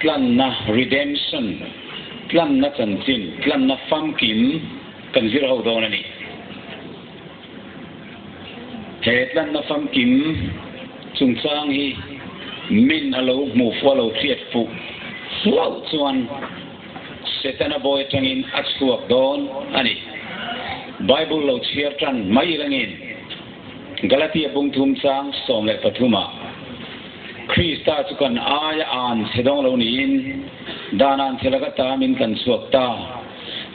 Tlanna, Redemption, Tlanna chanchin, Tlanna famkim kan zir ho dawn a ni. He tlanna famkim chungchang hi min a lo hmuh fuh a lo hriat fuh hlauh chuan Setana bawi atangin a chhuak dawn a ni. Bible lo chhiar tan mai ilangin Galatia bungthum chang 13 ah Krista chu kan aia an chhe dawng lo niin dan an chhe laka ta min kan chhuak ta.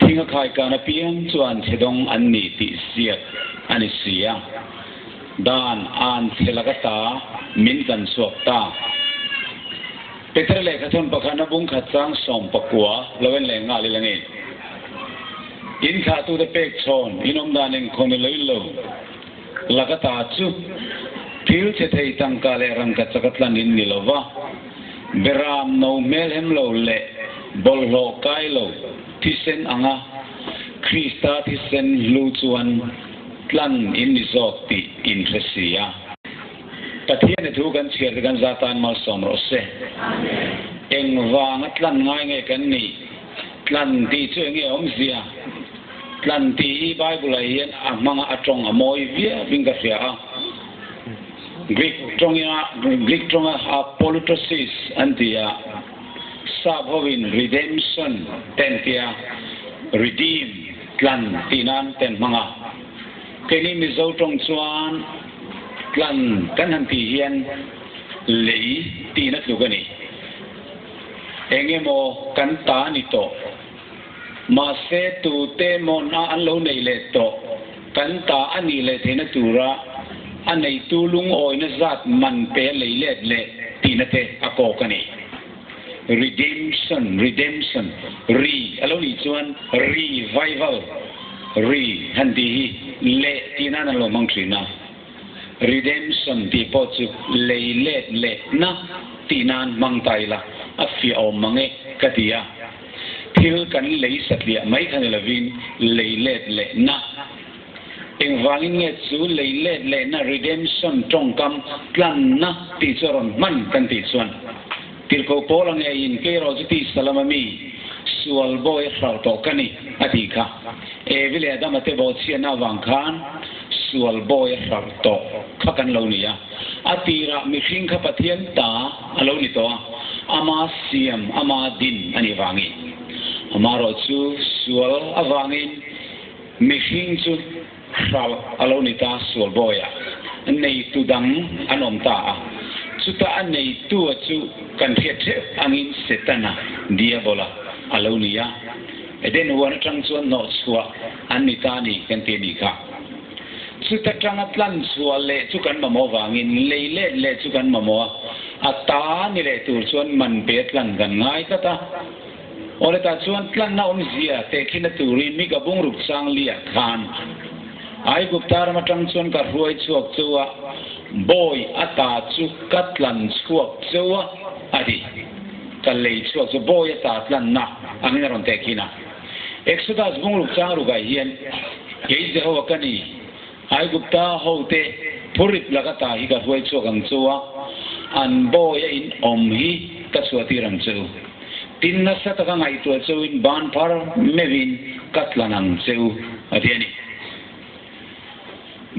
Thinga khaikan apiang chuan chhe dawng an ni tih ziak a ni si a. Dan an chhe laka ta min kan chhuak ta. Peter lehkhathawn pakhatna bung khat chang 19 lo en leh nghal ila nge. In thlahtute pek chhawn in awm dan engkhaw ni lo in lo laka ta chu thil chhe thei tangka leh rangka chaka tlan in ni lo va, beram no hmel hem lo leh bawlhhlawh kai lo thisen anga Krista thisen hlu chuan tlan in ni zawk tih in hre si a. Pathian i thu kan chhiar te kan za tan malsawm rawh se. Engvanga tlan ngai nge kan nih? Tlan tih chu enge awmzia? Tlan tih hi Bible ah hian a hmanga a tawng a mawi viau in ka hria a. Greek tawnga Greek tawnga apolutrosis an ti a, sap hovin redemption te an ti a, redeem, tlan tih nan te an hmang a. Keini Mizo tawng chuan tlan kan han tih hian lei tihna tluk a ni. Engemaw kan ta ni tawh. Mahse tute mawn a an lo nei leh tawh kan ta a nih leh theihna tura a neitu lungawina zat man pe a lei let leh tihna te a kawk a ni. Redemption, redemption, ri a lo nih chuan revival, ri han tih hi leh tih nan an lo hmang thin a. Redemption tih pawh chu lei let leh na tih nan hmang ta ila a fiah awm mang e ka ti a. Thil kan lei satliah mai kha ni lovin lei let leh na. Engvangin nge chu lei let leh na redemption tawngkam tlanna tih chu a rawn hman kan tih chuan Tirhkoh Paul a ngeiin kei erawh chu tisa lama mi sual bawi a hralh tawh ka ni a tih kha. Evi leh Adama te bawhchhiatna avang khan sual bawi a hralh tawh kha kan lo ni a. A tirah mihring kha Pathian ta a lo ni tawh a, ama siam, ama din a nih vangin. Amaherawh chu sual avangin mihring chu hralh a lo ni ta, sual bawiah neitu dang an awm ta a. Chutah a neitua chu kan hriat theuh angin Setana, Diabola, a lo ni a. Eden huan atang chuan hnawhchhuah an ni ta a ni kan ti a nih kha. Chuta tanga tlan chhuah leh chu kan mamawh vangin lei let leh chu kan mamawh a, a ta ni leh tur chuan man pe tlan kan ngai tlat a. Awle tah chuan tlanna awmzia tehkhina turin mi ka bungruk chang liah khan Aigupta ram atang chuan ka hruai chhuak cheu a, bawi a ta chu ka tlan chhuak cheu a, a ti. Ka lei chhuak chu bawi a ta tlanna angin a rawn tehkhin a. Exodus bungruk chang rukah hian kei Jehovah ka ni, Aigupta hote phurrit laka ta hi ka hruai chhuak ang chu a, an bawi a in awm hi ka chhuahtir ang che u. Tin nasa taka ngaihtuah cheuin ban phar meuhin ka tlan ang che u, a ti a ni.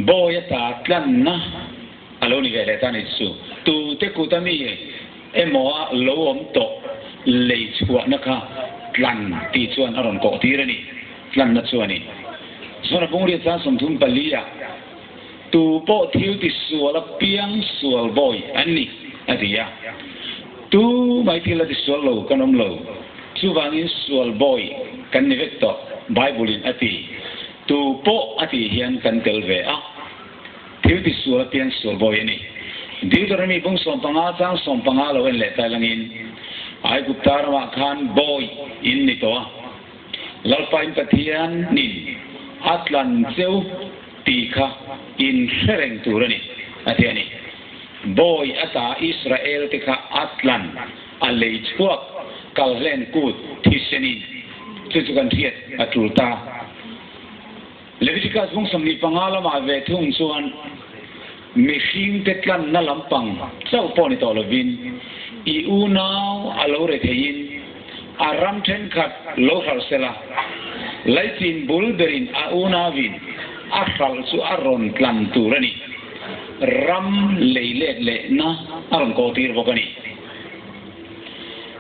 Bawi a ta tlanna a lo ni ve leh ta a ni chu. Tute kut a mi emaw a lo awm tawh lei chhuahna kha tlan tih chuan a rawn kawh tir a ni. Tlanna chu a ni. Zona bungriat chang 34 ah tu pawh thil ti sual a piang sual bawi an ni, a ti a. Tu mai thil a ti sual lo kan awm lo. Chuvangin sual bawi kan ni vek tawh, Bible in a ti. Tu pawh a tih hian kan tel ve a. Thil ti sual a piang sual bawi a ni. Deuteronomy bung 15 chang 15 lo en leh tai langin Aigupta ramah khan bawi in ni tawh a. Lalpain Pathian nin a tlan cheu tih kha in hre reng tur a ni, a ti a ni. Bawi a ta Israel te kha a tlan a lei chhuak kalhlen kut thisenin chu chu kan hriat a tul ta. Leviticus bung 25 lamah ve thung chuan mihring te tlanna lampang chauh pawh ni tawh lovin I unau a lo retheiin a ram thenkhat lo hralh sela, laichin bul berin a unauin a hralh chu a rawn tlan tur a ni. Ram lei let lehna a rawn kawltir bawk a ni.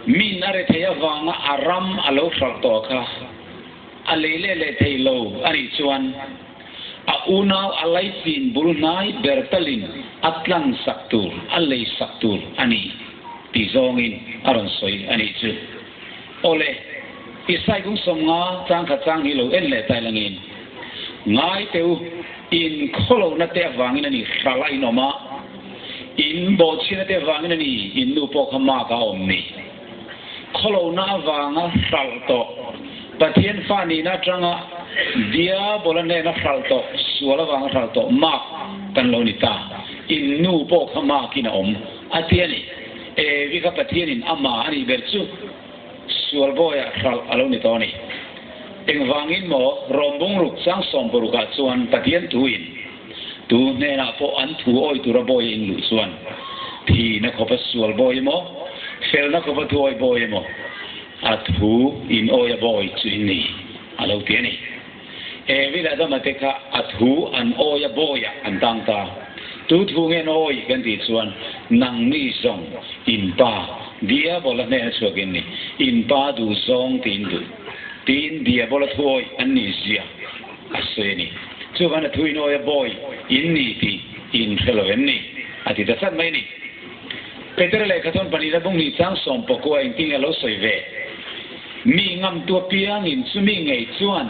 Min a rethei avanga a ram a lo hralh tawh kha a lei let leh thei lo a nih chuan a unau a laichin bul hnai ber talin a tlan sak tur, a lei sak tur a ni tih zawngin a rawn sawi a nih chu. Awle, Isai kung 50 chang khat chang hi lo en leh tai langin, Ngai teh u, in khawlohna te avangin a ni hralh a inawm a, in bawhchhina te avangin a ni in nu pawh kha mak a awm ni. Khawlohna avanga hralh tawh, Pathian fa nihna atanga Diabola hnena hralh tawh, sual avanga hralh tawh mak kan lo ni ta. In nu pawh kha makin a awm, a ti a ni. Evi kha Pathianin amah a nih ber chu sual bawiah hralh a lo ni tawh a ni. Engvangin maw Rawmbung ruk chang 16ah chuan Pathian thuin tu hnenah pawh an thu awi tura bawi a inluh chuan thihna khawpa sual bawi emaw, felna khawpa thu awi bawi emaw a thu in awi a bawi chu in ni a lo ti a ni. Evi leh Adama te kha a thu an awi a bawiah an tang ta. Tu thu nge an awi kan tih chuan nangni zawng in pa Diabola hnena chhuak in ni, in pa duh zawng tiin duh tiin Diabola thu awi an nih zia a sawi a ni. Chuvan a thu in awi a bawi in ni tih in hre lo em ni? A ti ta tlat mai a ni. Petera lehkha thawn pahnihna bung hnih chang 19 engtin nge a lo sawi ve? Mi ngamtu apiangin chumi ngei chuan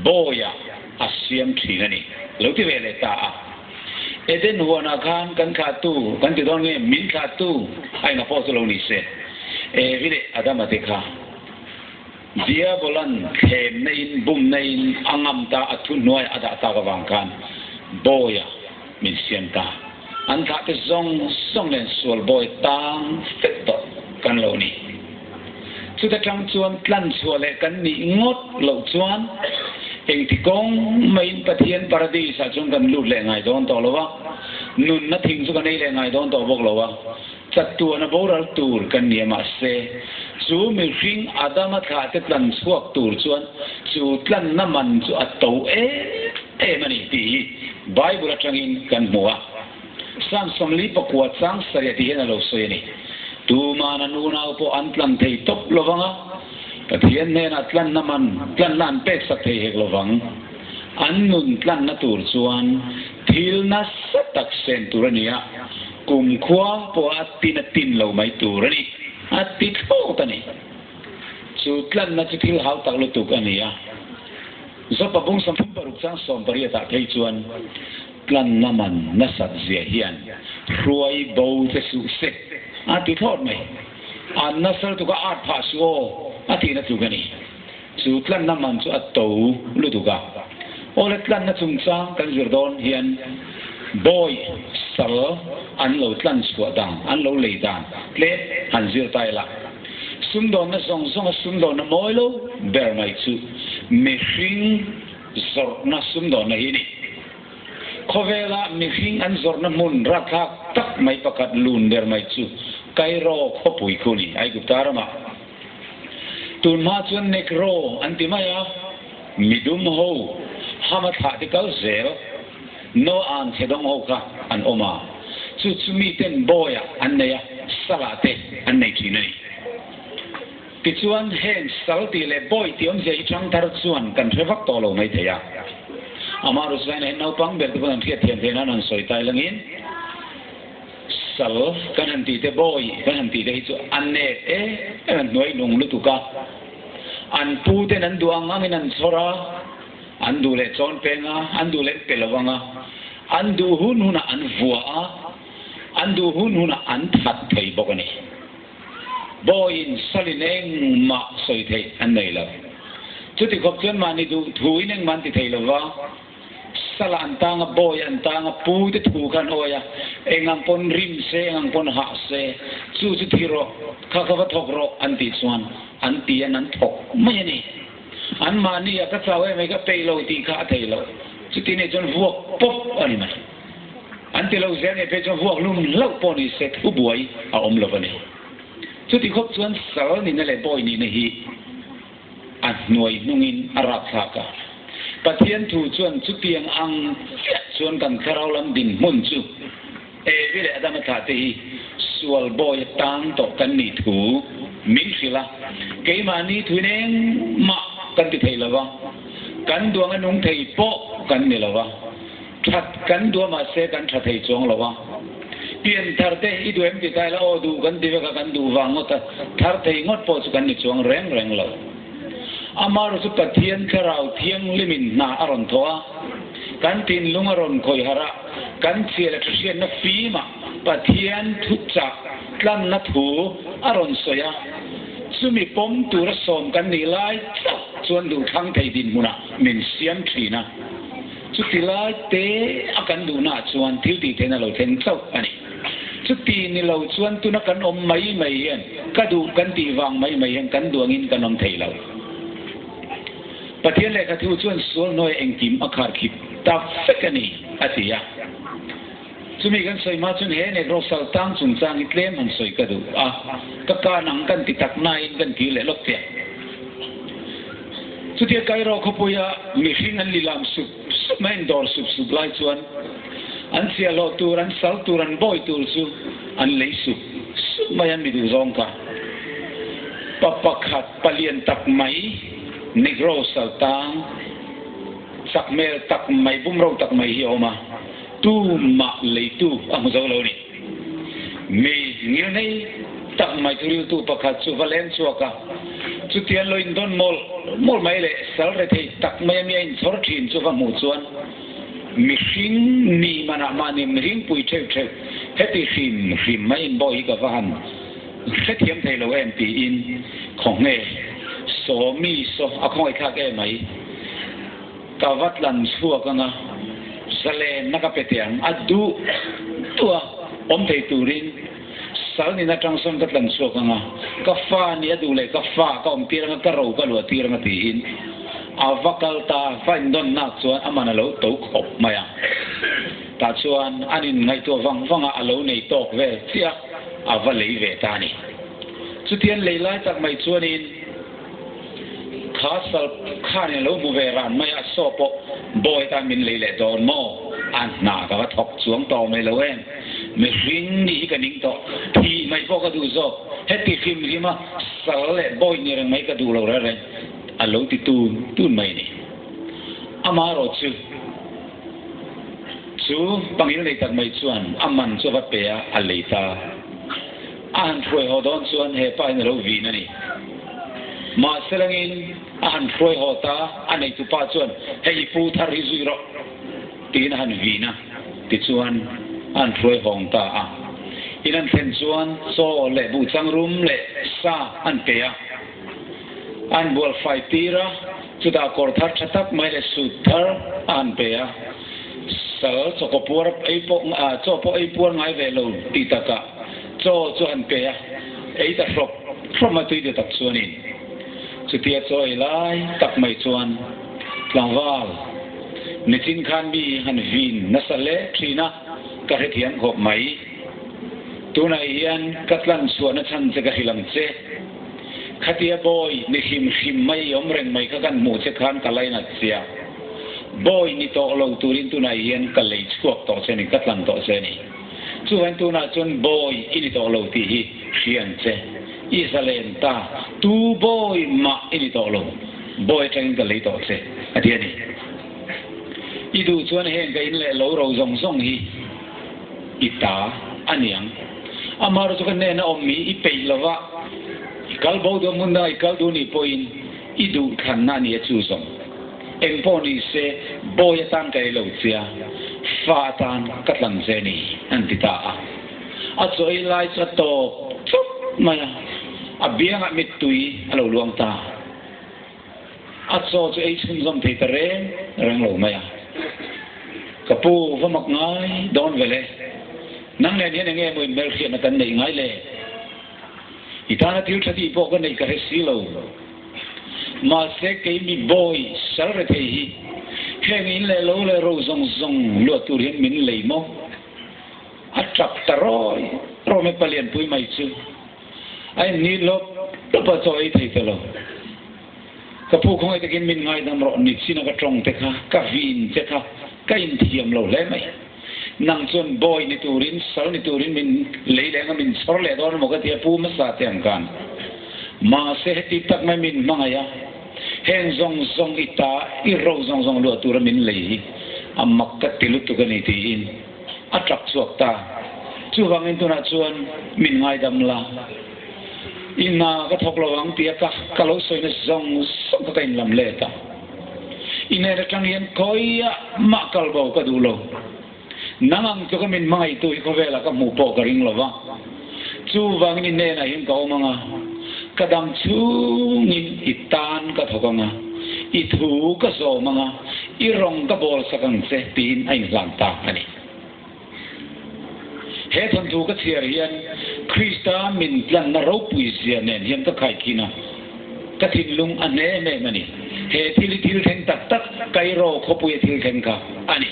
bawiah a siam thin a ni. Lo ti ve leh ta a. Eden huanah khan kan thlahtu kan ti dawn nge min thlahtu a ina pawh chu lo ni se. Evi leh Adama te kha Diabolan thlemna in bumna in a ngam ta a thuhnuai a dah tak avang khan bawiah min siam ta. An thlah te zawng zawng nen sual bawi tang fek tawh kan lo ni. Chuta tang chuan tlan chhuah leh kan nih ngawt loh chuan engti kawng maiin Pathian Paradis ah chuan kan lut leh ngai dawn tawh lo a, nunna thing chu kan ei leh ngai dawn tawh bawk lo a, chatuan a boral tur kan ni a mahse chu mihring Adama thlah te tlan chhuak tur chuan chu tlanna man chu a to em em a ni tih hi Bible atangin kan hmu a. Psalm 49 chang 7 tih hian a lo sawi a ni. Tuman an unau pawh an tlan thei tawp lo vang a, Pathian hnenah tlanna man, tlanna an pek sak thei hek lo vang. An nun tlanna tur chuan thil nasa tak sen tur a ni a, kumkhua pawh a tin a tin lo mai tur a ni, a ti thlawt a ni. Chu tlanna chu thil hau tak lutuk a ni a. Zopa bung 36 chang 18 ah phei chuan tlanna man nasat zia hian hruai bo che suh se a ti thlawt mai. An nasa lutuk a at phah suh aw a tihna tluk a ni. Chu tlanna man chu a to lutuk a. Awle tlanna chungchang kan zir dawn hian bawi sal an lo tlan chhuah dan, an lo lei dan tlem han zir ta ila. Sumdawnna zawng zawnga sumdawnna mawi lo ber mai chu mihring zawrhna sumdawnna hi a ni. Khawvela mihring an zawrhna hmun ratthlak tak mai pakhat lun ber mai chu Cairo khawpui khu a ni, Aigupta ramah. Tun hma chuan Negro an ti mai a, midum ho hama thlah te kal zel, Noah an chhe dawng ho kha an awm a, chu chu miten bawiah an nei a, salah te an nei thin a ni. Tichuan heng sal tih leh bawi tih awmzia hi thangthar chuan kan hre vak tawh lo mai thei a. Amah Rusvaina hi naupang ber te pawn an hriat thiam theih nan an sawi tai langin sal kan han tih te bawi kan han tih te hi chu a nep em em an hnuai nung lutuk a, an pu ten an duh ang angin an chhawr a, an duh leh chawn peng a, an duh leh an pe lo ang a, an duh hun hunah an vua a, an duh hun hunah an that thei bawk a ni. Bawiin salin engmah sawi theih an nei lo. Chuti khawp chuan mahni duh thuin engmah an ti thei lo va, sala an tang a, bawi an tang a, pu te thu kha an awi a, engang pawn rim se, engang pawn hah se, chu chu thi rawh, kha kha va thawk rawh an tih chuan an ti an an thawk mai a ni. An mahni a ka chau em ai ka peih lo tih kha a thei lo. Chuti nei chuan vuak pawp a ni mai. An ti lo zel nei phei chuan vuak lum hlauh pawh ni se thu buai a awm lo a ni. Chuti khawp chuan sal nihna leh bawi nihna hi a hnuai hnungin a rapthlak a. Pathian thu chuan chutiang ang chiah chuan kan thlarau lam dinhmun chu Evi leh Adama thlah te hi sual bawi tang tawh kan nih thu min hrilh a. Keimahni thuin engmah kan ti thei lo va, kan duang a nung thei pawh kan ni lo va. That kan duah mahse kan tha thei chuang lo a. Pian thar te i duh em ti ta ila aw duh kan ti vek a, kan duh vang ngawt a, thar thei ngawt pawh chu kan ni chuang reng reng lo. Amaherawh chu Pathian Thlarau Thianghlimin hna a rawn thawh a, kan thinlung a rawn khawih harh a, kan chhiah leh thahriatna fimah Pathian thuchah tlanna thu a rawn sawi a, chumi pawm tura sawm kan nih lai chauh chuan duhthlang thei dinhmunah min siam thin a. Chuti lai te a kan duhnaah chuan thil tih theihna lo thleng chauh a ni. Chuti ni lo chuan tuna kan awm mai mai hian ka duh kan tih vang mai mai hian kan duh angin kan awm thei lo. Pathian lehkha thu chuan sual hnuai engkim a khar khip ta vek a ni, a ti a. Chumi kan sawi hma chuan he Negro sal tang chungchang hi tlem han sawi ka duh a, ka kan ang kan ti tak nain kan kir leh lawk chiah. Chutia Cairo khawpuia mihring an lilam sup sup mai, an dawr sup sup lai chuan an chhiahhlawh tur, an sal tur, an bawi tur chu an lei sup sup mai a, mi duhzawng kha pa pakhat palian tak mai Negro sal tang chak hmel tak mai, bumro tak mai hi a awm a. Tumah leitu a hmu zo lo ni. Mi ngilnei tak mai chu riltu pakhat chu va leng chhuak a, chutiang lo indawn mawlh mawlh mai leh sal rethei tak mai a mi a inchhawr thin chu va hmuh chuan mihring ni manah mahni mihring pui theuh theuh heti hrim hrim mai inbawi hi ka va han hrethiam thei lo em tiin khawnge saw mi saw a khawngaihthlak em mai. Ka va tlan chhuak ang a, zalenna ka pe teh ang. A duh duh a, awm thei turin sal nin atang sawn ka tlan chhuak ang a, ka fa nih a duh leh ka fa ka awm tir ang a, ka ro ka luah tir ang a tiin a va kal ta. Va indawnnak chuan a man a lo to khawp mai a. Tah chuan an inngaihtuah vang vang a, a lo nei tawk vel chiah a, a va lei ve ta a ni. Chutian lei lai tak mai chuanin. Kha sal khan in lo hmu ve ran mai a, saw pawh bawi tan min lei leh dawn maw? A hna ka va thawk chuang tawh mai lo em? Mihring nih hi ka ning tawh, thih mai pawh ka duh zawk, heti hrim hrim a sal leh bawi ni reng mai ka duh lo reng reng, a lo ti tun tun mai a ni. Amaherawh chu, chu pangil nei tak mai chuan a man chu a va pe a, a lei ta. A han hruai haw dawn chuan he pa hian a lo vin a ni. Mahse langin a han hruai haw ta, a neitu pa chuan, Hei i pu thar hi zui rawh, tiin a han vin a, tichuan a han hruai hawng ta a. In an thlen chuan chaw leh buhchang rum leh sa an pe a, a han bual fai tir a, chutah kawr thar tha tak mai leh suit thar a han pe a, sal chawkaw puar ei pawh chaw pawh ei puar ngai ve lo tih takah Chaw chu han pe a, ei ta hrawp hrawp mai tui tak chuanin chutia chaw ei lai tak mai chuan tlangval nichin khan mi han vin nasa hle thin a, ka hrethiam khawp mai. Tunah hian ka tlan chhuahna chhan che ka hrilh ang che. Khatia bawi ni hrim hrim mai i awm reng mai kha kan hmuh che khan ka lainat chia. Bawi ni tawh lo turin tunah hian ka lei chhuak tawh che ni, ka tlan tawh che ni. Chuan tunah chuan bawi i ni tawh lo tih hi hria ang che. I zalen ta, tu bawi mah i ni tawh lo, bawi atangin ka lei tawh che, a ti a ni. I duh chuan heng ka in leh lo ro zawng zawng hi i ta a ni ang. Amaherawh chu ka hnena awm hi i peih lo va, i kal bo duh a hmun dangah i kal duh nih pawhin i duh thlanna a ni a chu zawng. Eng pawh ni se, bawi atan ka ei lo chia, fa atan ka tlang che ni, an ti ta a. A chaw ei lai chu a tawp chawp mai a, a biangah mittui a lo luang ta. A chaw chu ei chhunzawm thei ta reng reng lo mai a. Ka pu, va mak ngai dawn vel e. Nang nen hian enge maw inhmelhriatna kan neih ngai le? I tana thil tha tih pawh ka neih ka hre si lo. Mahse kei mi bawi sal re thei hi heng in leh lo leh ro zawng zawng luah tur hian min lei maw? A tap ta rawi rawi mai palianpui mai chu. A in ni lawp lawp a, chaw ei thei ta lo. Ka pu khawngaih takin min ngaidam rawh, nichin a ka tawng te kha, ka vin che kha, ka inthiam lo hle mai. Nang chuan bawi ni turin, sal ni turin min lei leh anga min chhawr leh dawn emaw ka ti a, pu hmasa te ang khan. Mahse heti tak mai min hmangaih a, heng zawng zawng i ta, i ro zawng zawng luah tura min lei hi a mak ka ti lutuk a ni tiin a tap chhuak ta. Chuvangin tunah chuan min ngaidam la, i hna ka thawk lo ang tia ka ka lo sawina zawng zawng kha ka inlam let a. I hnen atang hian khawiah mah kal bo ka duh lo. Nang ang chu ka min hmangaihtu hi khawvelah ka hmuh pawh ka ring lo va. Chuvangin i hnenah hian ka awm ang a, ka dam chhungin i tan ka thawk ang a, i thu ka zawm ang a, i rawng ka bawl sak ang che tiin a inhlan ta a ni. He thawnthu ka chhiar hian Krista min tlanna ropui zia nen hian ka khaikhin a, ka thinlung a hne em em a ni. He thil hi thil thleng tak tak Cairo khawpuia thil thleng kha a ni.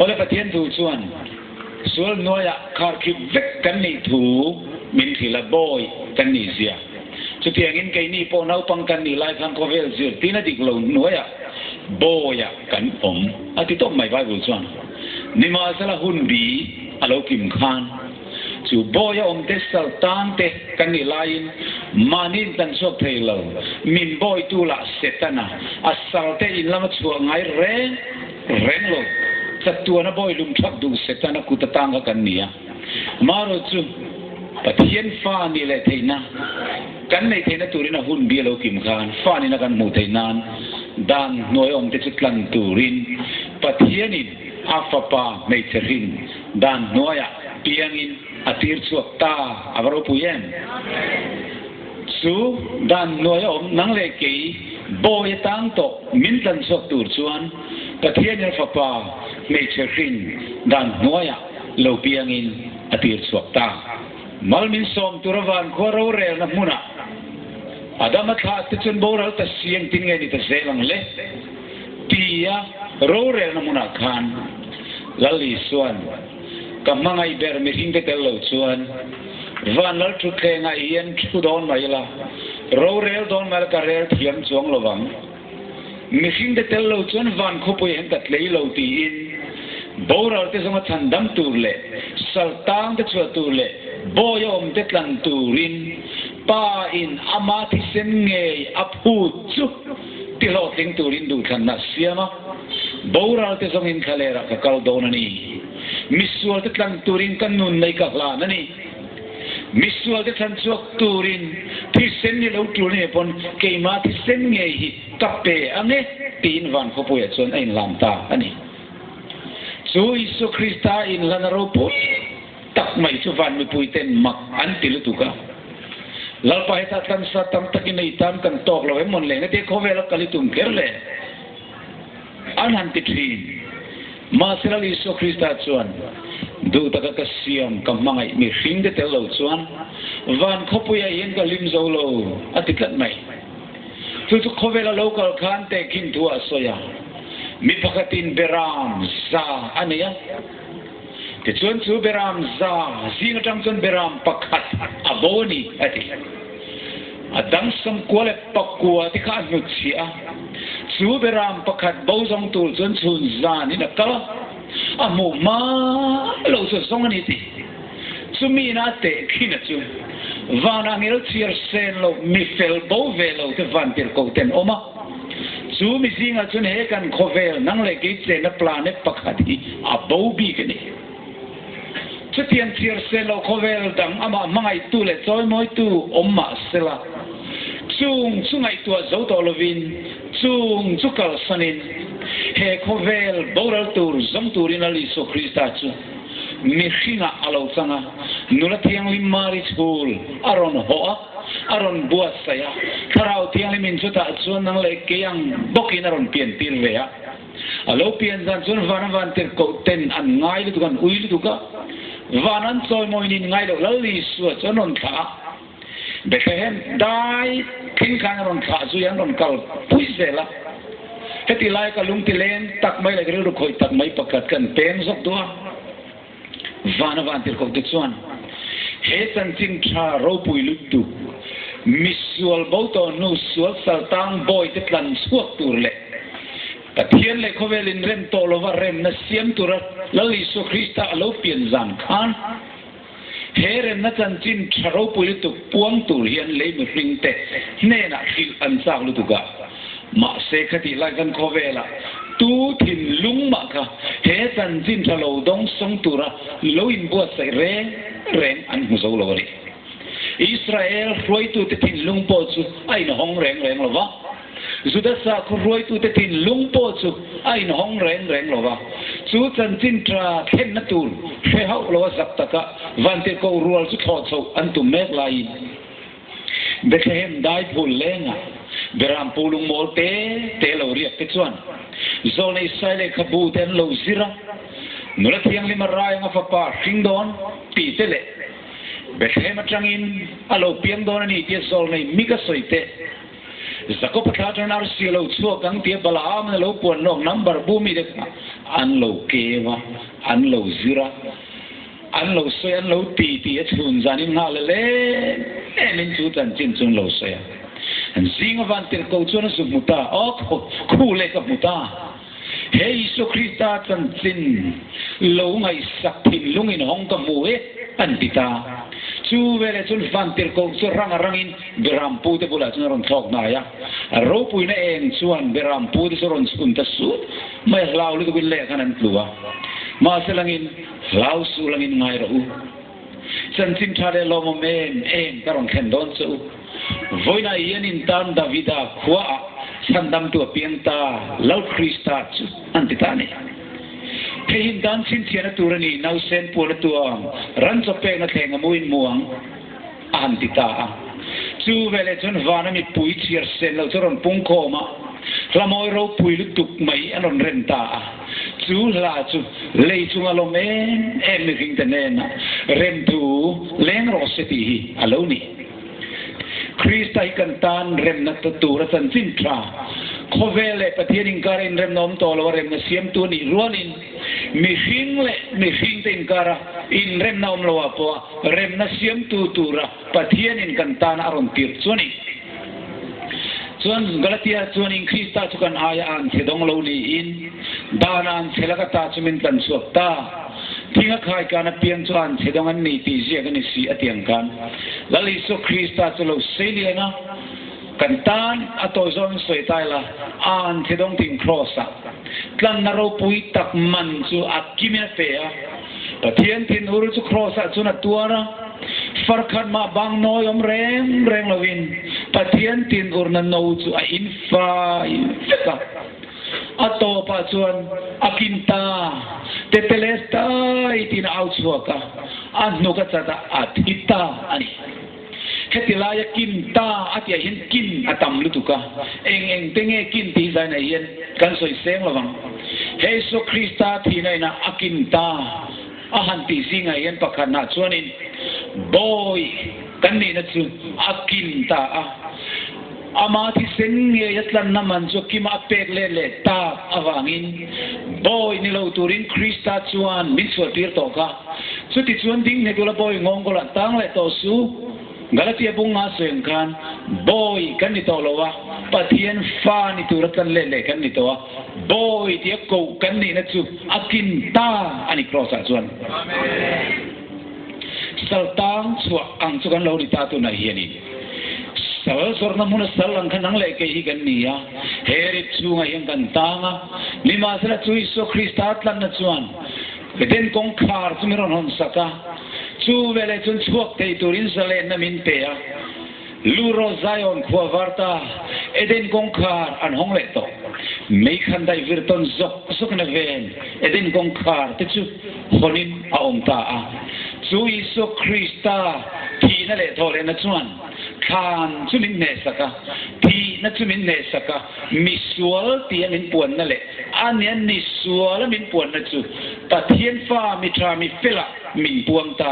Awle Pathian thu chuan sual hnuaiah kharkhip vek kan nih thu min hrilh a, bawi kan nih zia. Chutiangin keini pawh naupang kan nih lai khan khawvel zirtin a dik lo hnuaiah bawiah kan awm a ti tawp mai Bible chuan. Nimahsela hun bi a lo kim khan chu bawi a awm te sal tang te kan nih laiin mahni in kan chhuak thei lo, min bawitu lah Setana a sal te in lama chhuah ngai reng reng lo, chatuana bawi lum thak duh Setana kut atang kha kan ni a. Marawh chu Pathian fa nih leh theihna kan neih theihna turin a hun bi a lo kim khan fa nihna kan hmuh theih nan dan hnuai awmte chu tlan turin Pathianin a fapa hmeichhe hrin dan hnuaiah piangin a tir chhuak ta a va ropui em? Chu dan hnuai a awm nang leh kei bawi atang tawh min tlan chhuak tur chuan Pathianin a fapa hmeichhe hrin dan hnuaiah lo piangin a tir chhuak ta. Mal min sawm tur a vankhua rorelna hmunah Adama thlah te chuan boral ta si engtin nge ni ta zel ang le? Tia rorelna hmunah khan Lal Isua'n ka hmangaih ber mihring te tel lo chuan van lal thutthlengah hian thu dawn mai ila, rorel dawn mai ila ka rel thiam chuang lo vang. Mihring te tel lo chuan van khawpui hian ka tlei lo tiin boral te zawnga chhan dam tur leh sal tang te chhuah tur leh bawi a awm te tlan turin Pa in ama thisen ngei a phut chu ti hlawhtling turin duhthlanna a siam a, boral te zawngin thlalerah ka kal dawn a ni. Misual te tlan turin ka nun nei ka hlan a ni. Misual te chhan chhuak turin thisen hi lo tul nge pawn keimah thisen ngei hi ka pe ang e tiin van khawpuiah chuan a inhlan ta a ni. Chu Isua Krista inhlan a ropui tak mai chu van mipuiten mak an ti lutuk a. Lalpa hetah tlansa tam takin ei tan kan tawk lo em mawn le engati khawvel a kal i tum kher le? An han ti thin. Mahse Lal Isua Krista chuan, Duh taka ka siam, ka hmangaih mihring te tel lo chuan van khawpuiah hian ka hlim zo lo, a ti tlat mai. Chu chu khawvela lo kal khan tehkhin thu a sawi a, mi pakhatin beram za a nei a. Tichuan chu beram za zing atang chuan beram pakhat a bo a ni, a ti. A dang sawmkua leh pakua te kha a hnutchhiah a, chu beram pakhat bo zawng tur chuan chhun zanin a kal a, a hmuh hma lo chu a zawng a ni ti. Chumi ina a tehkhin a chu vanah ngel chhiar sen lo mi fel bo ve lo te van tirhkoh ten awm a, chu mi zingah chuan he kan khawvel nang leh kei chenna planet pakhat hi a bo bik a ni. Chutiang chhiar se lo khawvel dang amah hmangaihtu leh chawimawitu awm mah sela, chung chu ngaihtuah zo tawh lovin, chung chu kalsanin, he khawvel boral tur zawng turin Lal Isua Krista chu mihringah a lo chang a, nula thianghlim Mari chhul a rawn hawh a, a rawn buatsaih a, Thlarau Thianghlimin chutah chuan nang leh kei ang bawkin a rawn piantir ve a. A lo pian zan chuan van a van tirhkoh ten an ngai lutuk, an ui lutuk a, van an chawimawiin in ngai loh Lal Isua chu an rawn thlah a, Bethlehem dai thleng khan an rawn thlah zui a, an rawn kal pui zel a. Heti lai ka lungti leng tak mai leh ka rilru khawih tak mai pakhat kan peng zawk duh a. Van a van tirhkoh te chuan. He chanchin tha ropui lutuk, misual bo tawh hnu sual saltang bawite tlan chhuak tur leh Pathian leh khawvel inrem tawh lova remna siam tura Lal Isua Krista a lo pian zan khan he remna chanchin tha ropui lutuk puang tur hian lei mihringte hnenah hrilh an chak lutuk a. Mahse khatih lai khan khawvelah tu thinlung mah kha he chanchin tha lo dawng sawng tura lo inbuatsaih reng reng an hmu zo lo a ni. Israel hruaitute thinlung pawh chu a inhawng reng reng lo va, Juda sakhaw hruaitute thinlung pawh chu a inhawng reng reng lo va. Chu chanchin tha thlenna tur hre hauh lo a zak taka vantirhkoh rual chu thlawh chhoh an tum mek laiin Bethlehem dai phul lengah Beram pu lungmawl te te lo riak te chuan Zawlnei Sai lehkhabu te an lo zir a, Nula Thianghlima rai anga fapa hring dawn tih te leh Bethlehem atangin a lo piang dawn a ni tia Zawlnei Mika sawi te, Jakob-a thla atangin arsi a lo chhuak ang tia Balaam-in a lo puan lawk number bu mite kha an lo keu a, an lo zir a. An lo sawi, an lo ti tih a chhun zanin nghal a lem emin chu chanchin chu an lo sawi a. An zinga van tirh ko chuan a zu hmu ta, aw khu leh ka hmu ta. He Isua Krista chanchin lo ngaihsak thinlungin hawng ka hmu e, an ti ta. Chu veleh chuan van tirh ko chu rang a rangin Berampu te bulah chuan a rawn thlawk hnai a. A ropuina eng chuan Berampu te chu a rawn chhun ta sut mai a, hlau lutukin leh khan an tlu a. Mahse langin Hlau suh langin ngai rawh u. Chanchin tha leh lawmawm em em ka rawn thlen dawn che u. Vawiinah hian in tan Davida khuaah chhandamtu a piang ta, Lal Krista chu an ti ta a ni. Hei hi dan chhinchhiahna tur a ni, nausen puan a tuang, ran chaw pekna thleng a muin mu ang, a han ti ta a. Chu veleh chuan vana mipui chhiar sen lo chu a rawn pung khawm a, hla mawi ropui lutuk mai an rawn rem ta a. Chu hla chu lei chunga lawm em em mihringte hnena remthu leng rawh se tih hi a lo ni. Krista hi kan tan remna tura chanchin tha, khawvel leh Pathian inkara inremna awm tawh lo a remna siamtu a nih rualin mihring leh mihringte inkara inremna awm lo ah pawh a remna siamtu tura Pathianin kan tana a rawn tirh chu a ni. Chuan Galatia chuanin Krista chu kan aia a anchhe dawng lo niin dana anchhe laka ta chu min tlan chhuak ta. Thinga khaikan apiang chu a anchhe dawng an ni tih ziak a ni si a ti ang khan Lal Isua Krista chu lo sei lian a, kan tan a tawi zawngin sawi ta ila, a anchhe dawng thing Kraws-ah tlanna ropui tak man chu a kimin a pe a. Pathian thinur chu Kraws-ah chuan a tuar a, farkhat mah bang nawi awm reng reng loin Pathian thinurna no chu a infai vek a. A tawpah chuan a kin ta, Tetelestai tiin a au chhuak a, a hnuk a chat a, a thi ta a ni. Heti laia kin ta a tihah hian kin a tam lutuk a, eng eng te nge kin tih zainah hian kan sawi seng lo vang. He Isua Krista thihna inah a kin ta a han tih zingah hian pakhatnah chuanin bawi kan nihna chu a kin ta a, ama thisen ngei a tlanna man chu kima a pek let leh tak avangin bawi ni lo turin Krista chuan min chhuahtir tawh kha. Chutichuan ding nghet ula bawi nghawngkawlah tang leh tawh su. Galatia bung nga sawi ang khan bawi kan ni tawh lo a, Pathian fa ni tura tlan let leh kan ni tawh a, bawi tia koh kan nihna chu a kin ta a ni Kraws-ah chuan. Sal tang chhuah ang chu kan lo ni ta tunah hianin sal zawrhna hmuna sal ang kha nang leh kei hi kan ni a, he rip chhungah hian kan tang a, nimahsela chu Isua Krista tlanna chuan Eden kawngkhar chu min rawn hawn sak a, chu veleh chuan chhuak thei turin zalenna min pe a. Luro Zion khua var ta Eden kawngkhar an hawng leh tawh. Meikhan daih vir tawn zawk zawkin a ven Eden kawngkhar te chu hawnin a awm ta a. Chu Isua Krista thihna leh thawhlehna chuan thlan chu min hnehsak a, thihna chu min hnehsak a, misual tia min puanna leh A nia ni suala min puanna chu Pathian fa mi tha mi fela min puang ta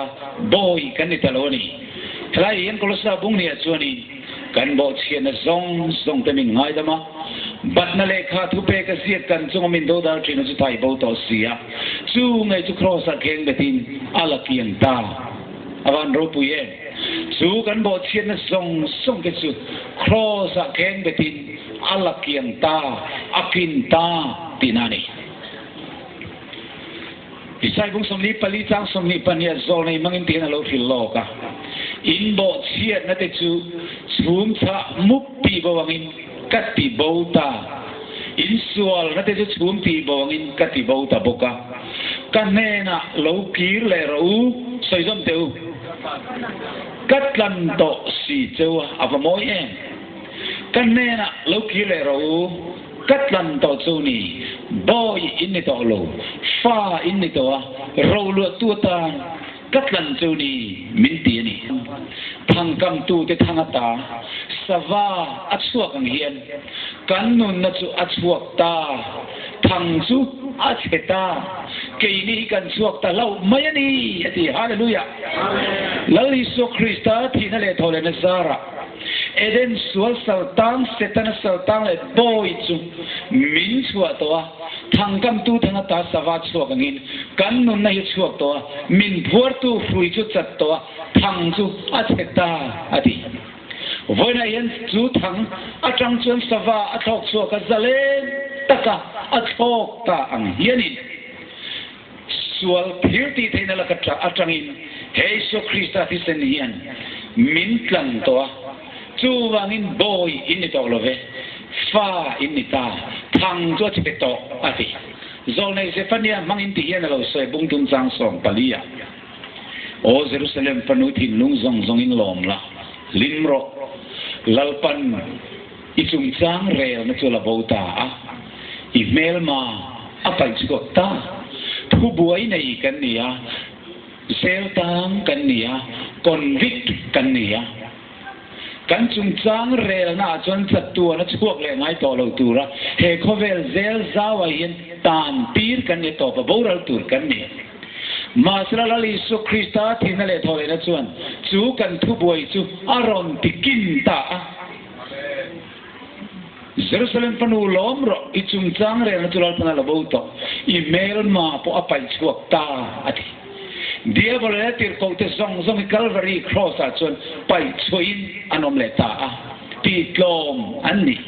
bawi kan ni ta lo a ni. Helai hian Kolosa bung nia chuanin kan bawhchhiatna zawng zawng te min ngaidam a, batna lehkha thupek a ziak kan chunga min dodal thina chu thai bo tawh si a, chu ngei chu Kraws-ah kheng betin a la kiang ta. A van ropui em! Chu kan bawhchhiatna zawng zawng te chu Kraws ah kheng betin a la kiang ta, a kin ta tihna a ni. Isai bung 44 chang 22 ah zawl nei hmangin tihian a lo hrilh lawk a, In bawhchhiatna te chu chhum chhah mup tih bo angin ka ti bo ta, in sualna te chu chhum tih bo angin ka ti bo ta bawk a, ka hnenah lo kir leh rawh u, sawi zawm teh u, ka tlan tawh si cheu a, a va mawi em? Ka hnenah lo kir leh rawh u. Ka tlan tawh chu ni, bawi in ni tawh lo, fa in ni tawh a, roluahtu atan ka tlan chu ni min ti a ni. Thangkamtute thang ata sava a chhuak ang hian kan nunna chu a chhuak ta, thang chu a chhe ta, keini hi kan chhuak ta hlauh mai a ni, a ti. Hallelujah! Lal Isua Krista thihna leh thawhlehna zarah Eden sual saltang, Setana saltang leh bawi chu min chhuah tawh a, thangkamtu thang ata sava chhuak angin kan nunna hi chhuak tawh a, min phuartu hrui chu chat tawh a, thang chu a chhe ta, a ti. Vawiinah hian chu thang atang chuan sava a thlawk chhuak a, zalen taka a thlawk ta ang hianin Sual thil tih theihna laka atangin he Isua Krista thisen hian min tlan tawh a, chuvangin bawi in ni tawh lo ve, fa in ni ta, thang chu a chhe tawh, a ti. Zawlnei Zephaniah hmangin ti hian a lo sawi bung tum chang 14 ah, Aw Jerusalem fanu thinlung zawng zawngin lawm la, hlim rawh, Lalpan I chungchang relna chu la bo ta a, i hmelma a paih chhuak ta. Thubuai nei kan ni a, zel tang kan ni a, convict kan ni a. Kan chungchang relna ah chuan chatuan a chhuak leh ngai tawh lo tura he khawvel zel zauah hian tan tir kan ni tawp a, boral tur kan ni. Mahsela Lal Isua Krista thihna leh thawhlehna chuan chu kan thubuai chu a rawn ti kin ta a. Jerusalem fanu lawm rawh, i chungchang relna chu Lalpan a la bo tawh, i hmelma pawh a paih chhuak ta, a ti. Diabol leh tirhkohte zawng zawng hi Kalvari Kraws ah chuan paih chhuahin an awm leh ta a, tihtlawm an ni.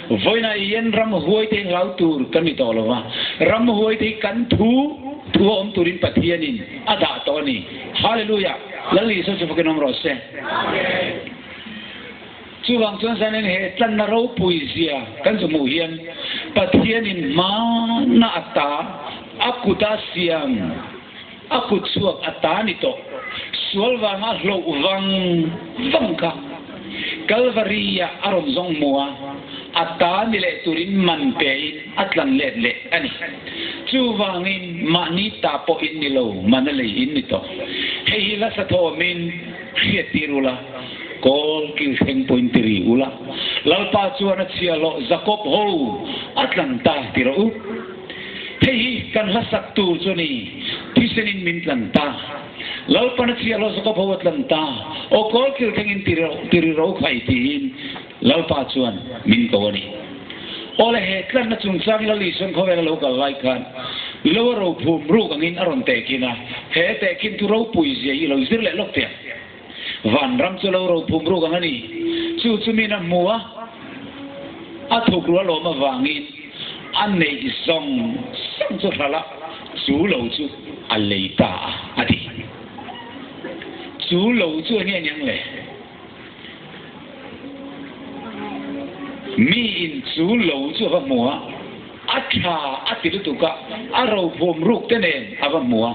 Vawiinah hian ramhuaite hi hlau tur kan ni tawh lo va, ramhuaite hi kan thu thu a awm turin Pathianin a dah tawh a ni. Hallelujah! Lal Isua chu fakin awm rawh se. Amen. Chuvang chuan zanin he tlanna ropui zia kan zu hmuh hian Pathianin hmana a ta, a kuta siam, a kut chhuak a ta ni tawh, sual vanga hloh vang vang kha Kalvari-ah a rawn zawng hmu a, a ta ni leh turin man pein a tlan let leh a ni. Chuvangin mahni ta pawh in ni lo, mana lei in ni tawh. Hei hi hla sathawmin hriattir ula, kawl kil thleng pawhin ti ri ula, Lalpa chuan a chhiahhlawh Jakob ho a tlan ta ti rawh u. Hei hi kan hla sak tur chu a ni, thisenin min tlan ta. Lalpan a chhiahhlawh Jakob ho a tlan ta, aw kawl kil thlengin ti ri ro khai tiin Lalpa chuan min ko a ni. Aw le he tlanna chungchang Lal Isuan khawvela lo kal lai khan lo a rophum ruk angin a rawn tehkhin a, he tehkhin thu ropui zia hi lo zir leh lawk teh ang. Vanram chu lo rophum ruk ang a ni. Chu chu min a hmu a, a thuk rual awm avangin a neih zawng zawng chu hralh a, chu lo chu a lei ta a, a ti. Chu lo chu enge aniang le? Mi in chu lo chu a va hmu a, a tha a ti lutuk a, a rophum ruk te nen a va hmu a,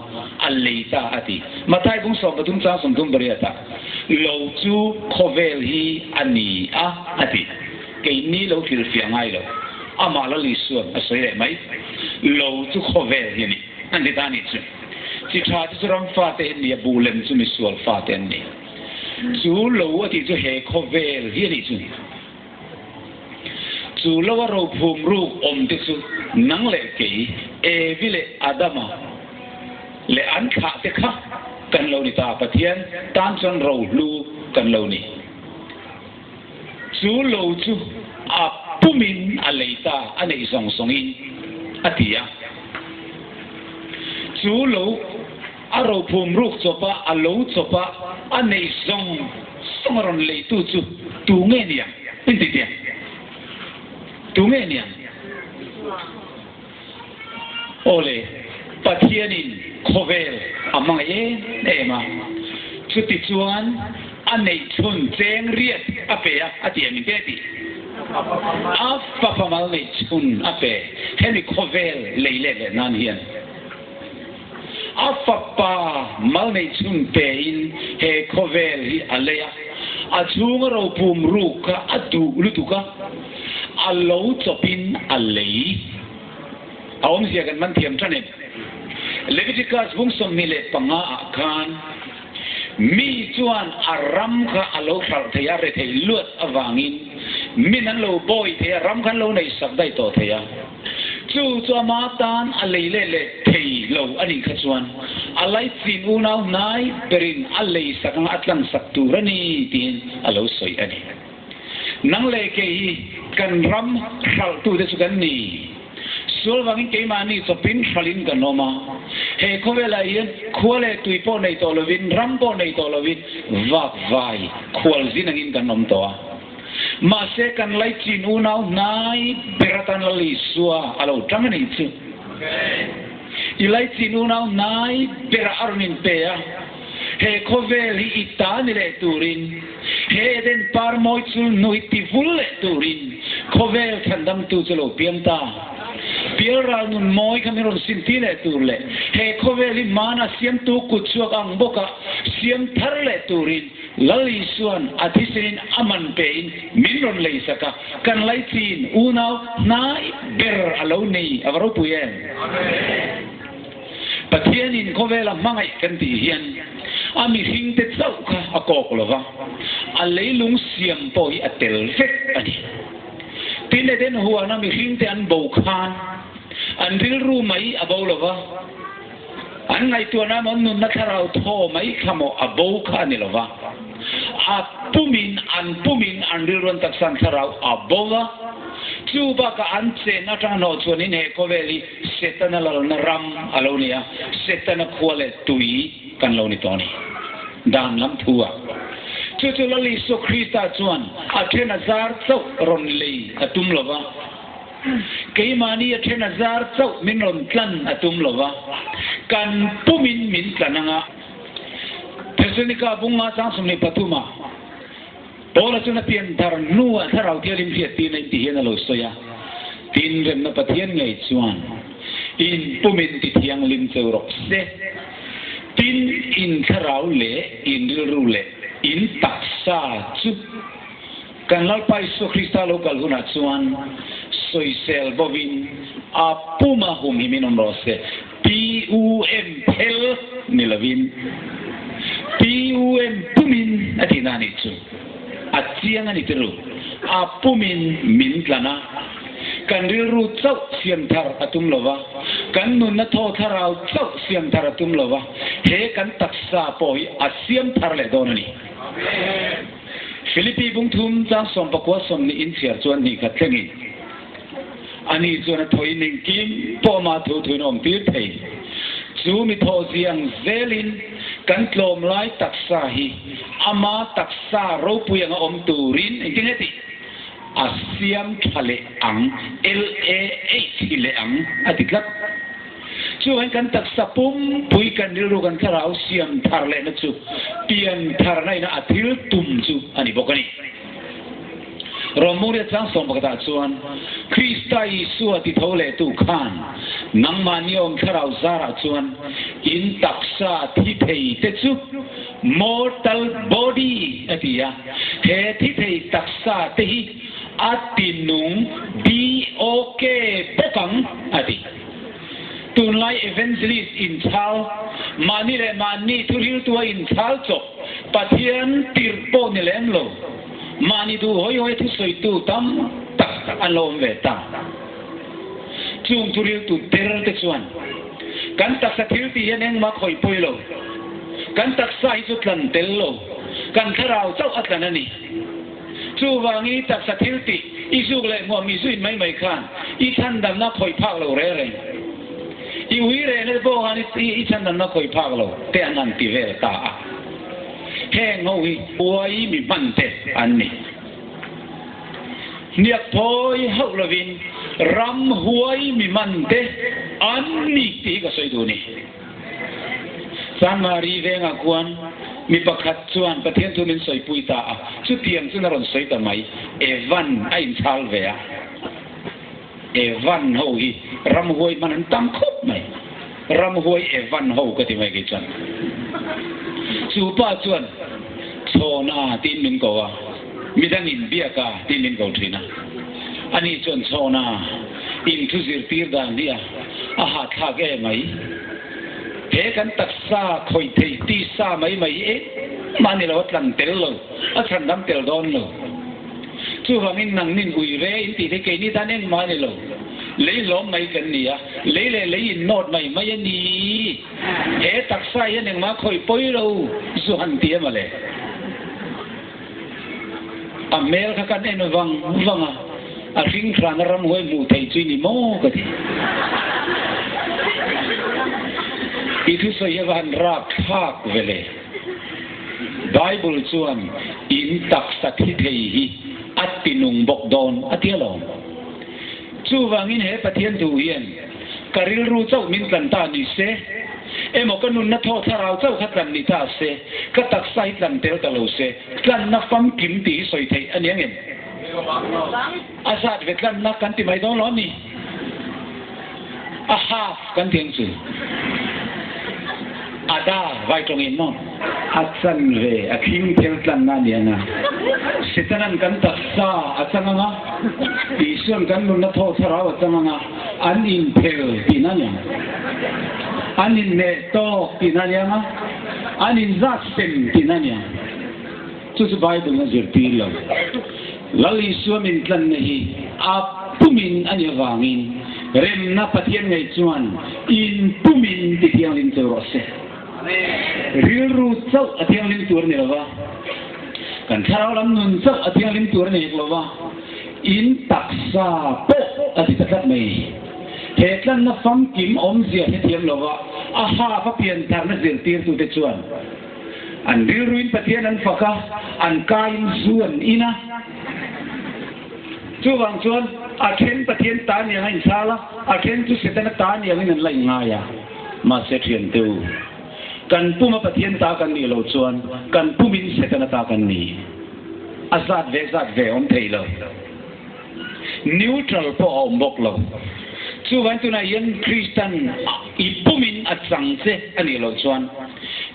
a lei ta a ti. Mathai bung 13 chang 38 ah, Lo chu khawvel hi a ni a, a ti. Keini lo hrilhfiah ngai lo, amah Lal Isuan a sawi leh mai. Lo chu khawvel hi a ni, an ti ta a nih chu. Chi tha te chu ram fate an ni a, buh lem chu misual fate an ni. Chu lo a tih chu he khawvel hi a nih chu. Chu lo a rophum ruk awm te chu nang leh kei, Evi leh Adama leh an thlah te kha kan lo ni ta. Pathian tan chuan rohlu kan lo ni. Chu lo chu a pumin a lei ta, a neih zawng zawngin a ti a. Chu lo. A rophum ruk chawpa, a lo chawpa, a neih zawng zawng a rawn leitu chu tu nge niang? Inti tiang. Tu nge niang? Awle, Pathianin khawvel a hmangaih em em a, chutichuan a neih chhun cheng riat a pe a, a ti a min te tih. A fapa mal neih chhun a pe, hemi khawvel lei let leh nan hian. A fapa mal neih chhun pein he khawvel hi a lei a, a chhunga ropum ruk kha a duh lutuk a, a lo chawpin a lei. A awmzia kan man thiam tan em? Leviticus bung 25 ah khan mi chuan a ram kha a lo hralh thei a, rethei luat avangin min an lo bawi thei a, ram kha an lo nei sak daih tawh thei a. Chu chu ama tan a lei leh leh thei lo a nih kha chuan a laichin unau hnai berin a lei sak anga a tlan sak tur a ni tiin a lo sawi a ni. Nang leh kei hi kan ram hralhtute chu kan ni. Sual vangin keimahni chawpin hralhin kan awm a. He khawvelah hian khua leh tui pawh nei tawh lovin, ram pawh nei tawh lovin vakvai khualzin angin kan awm tawh a. Mahse kan laichin unau hnai ber atan Lal Isua a lo tang a nih chu. I laichin unau hnai berah a rawn inpe a, he khawvel hi i ta ni leh turin, he Eden par mawi chul hnu hi ti vul leh turin khawvel chhandamtu chu lo piang ta. Pialral nun mawi kha min rawn sinti leh tur leh he khawvel hi hmana siamtu kutchhuak ang bawka siam thar leh turin Lal Isua'n a thisenin a man pein min rawn lei sak a, kan laichin unau hnai ber a lo nei a va ropui em? Pathianin khawvela hmangaih kan tih hian a mihringte chauh kha a kawk lo va, a leilung siam pawh hi a tel vek a ni. Tin, Eden huana mihringte an bo khan an rilru mai a bo lo va, An ngaihtuahna maw nunna thlarau thaw mai kha maw a bo kha a ni lo va, a pumin an pumin an rilru an taksa an thlarau a bo va, chu bakah an chen atanga hnawh chuanin he khawvel hi Setana lalna ram a lo ni a, Setana khua leh tui kan lo ni tawh a ni. Dan lam thu a. Chu chu Lal Isua Krista chuan a then a zar chauh rawn lei a tum lo va. Keimahni a then a zar chauh min rawn tlan a tum lo va, kan pumin min tlan ang a. Thesalonika bunga chang 23 ah Paula chuan a pian thar hnuah Thlarau Thianghlim hriattirna in ti hian a lo sawi a, Tin, remna Pathian ngei chuan in pumin ti thianghlim cheu rawk se. Tin, in thlarau leh in rilru leh in taksa chu Kan Lalpa Isua Krista lo kal hunah chuan sawisel bovin a puma humhimin awm rawh se. PUM phel ni lovin PUM pumin a tihna a nih chu. A chiang a ni tiru. A pumin min tlan a, kan rilru chauh siam thar a tum lova, kan nunna thaw thlarau chauh siam thar a tum lova, he kan taksa pawh hi a siam thar leh dawn a ni. Philippi bung thum chang 19 sawmhnih inchhiar chuan hnih khat thlengin ani chuan a thawiin engkim pawh amah thu thuin a awmtir thei. Chu mi thawh ziang zelin kan tlawm lai taksa hi ama taksa ropui anga awm turin engtin nge tih a siam tha leh ang, LAH hi leh ang a ti tlat. Chuan kan taksa pumpui kan rilru kan thlarau siam thar lehna chu pian tharna ina a thil tum chu a ni bawk a ni. Rawmmuria chang 11 ah chuan Krista Isua ti tho lehtu khan nangmahni awm thlarau zarah chuan in taksa thi thei te chu mortal body a ti a, he thi thei taksa te hi a tinung BOK bawk ang a ti. Tunlai evangelist inchhal, mahni leh mahni thuriltu a inchhal chawp, Pathian tirh pawh ni lem lo, mahni duh hawi hawi thusawitu tam tak an lo awm ve ta. Chung thuriltu der te chuan kan taksa thil tih hian engmah khawih pawi lo, kan taksa hi chu tlan tel lo, kan thlarau chauh a tlan a ni. Chuvangin i taksa thil tih, i zuk leh hmuam i zuin mai mai khan i chhandamna khawih phak lo rel reng. I ui rehna te pawh khan i chhandamna khawi phak lo te an han ti vel ta a. Heng ho hi huai mi hman te an ni. Hniak phawi hauh lovin ram huai mi man te an ni tih hi ka sawi duh a ni. Chanmari vengah khuan mi pakhat chuan Pathian thu min sawipui ta a, chutiang chuan a rawn sawi ta mai. Evan a inchhal ve a, Evan ho hi ramhuai hman an tam khawp mai. Ramhuai Evan ho ka ti mai kei chuan. Chu pa chuan Chhawna tiin min ko a, midangin Biaka tiin min ko thin a. Ani chuan Chhawna in thu zirtir dan hi a a hahthlak e mai. He kan taksa khawih thei tisa mai mai engmah a ni lo, a tlan tel lo, a chhandam tel dawn lo. Chuvangin nangnin ui re in tih thei keini tan engmah a ni lo. Lei hlawm mai kan ni a, lei leh lei in nawt mai mai a ni. He taksa hian engmah khawih pawi lo zu han ti em ale. A hmel kha kan en vang vang a, a hring hrana ramhuai hmuh theih chu i ni maw ka ti. I thusawi hi a va han rak thlak ve le. Bible chuan in taksa thi thei hi a tinung bawk dawn a ti alawm. Chuvangin he Pathian thu hian ka rilru chauh min tlan ta ni se, emaw ka nunna thaw thlarau chauh kha tlan ni ta se, ka taksa hi tlan tel ta lo se, tlanna famkim tih hi sawi theih a ni ang em? A zat ve tlanna kan ti mai dawn lo a ni. A half kan ti ang chu. A da vai tawngin maw? A chan ve, a thing thel tlanna a ni ang a. Setanan kan taksa a chang ang a, Isuan kan nunna thaw thlarau a chang ang a, an inphel tihna a ni ang. An inhneh tawk tihna a ni ang a, an inzat sem tihna a ni ang. Chu chu Bible a zirtir lo. Lal Isua min tlanna hi a pumin a nih avangin remna Pathian ngei chuan in pumin ti thianghlim cheu rawh se. Rilru chauh a thianghlim tur a ni lo va, kan thlarau lam nun chauh a thianghlim tur a ni hek lo va, in taksa pawh a ti ta tlat mai. He tlanna famkim awmzia hrethiam lo va, a haf a piantharna zirtirtute chuan An rilruin Pathian an fak a, an kaiin zu an in a. Chuvang chuan a then Pathian ta niang a inchhal a, a then chu Setana ta niangin an la inngai a. Mahse thiante u, kan puma Pathian ta kan nih loh chuan kan pumin Setana ta kan ni. A zat ve zat ve awm thei lo. Neutral pawh a awm bawk lo. Chuvangin tunah hian Kristan i pumin a chang che a nih loh chuan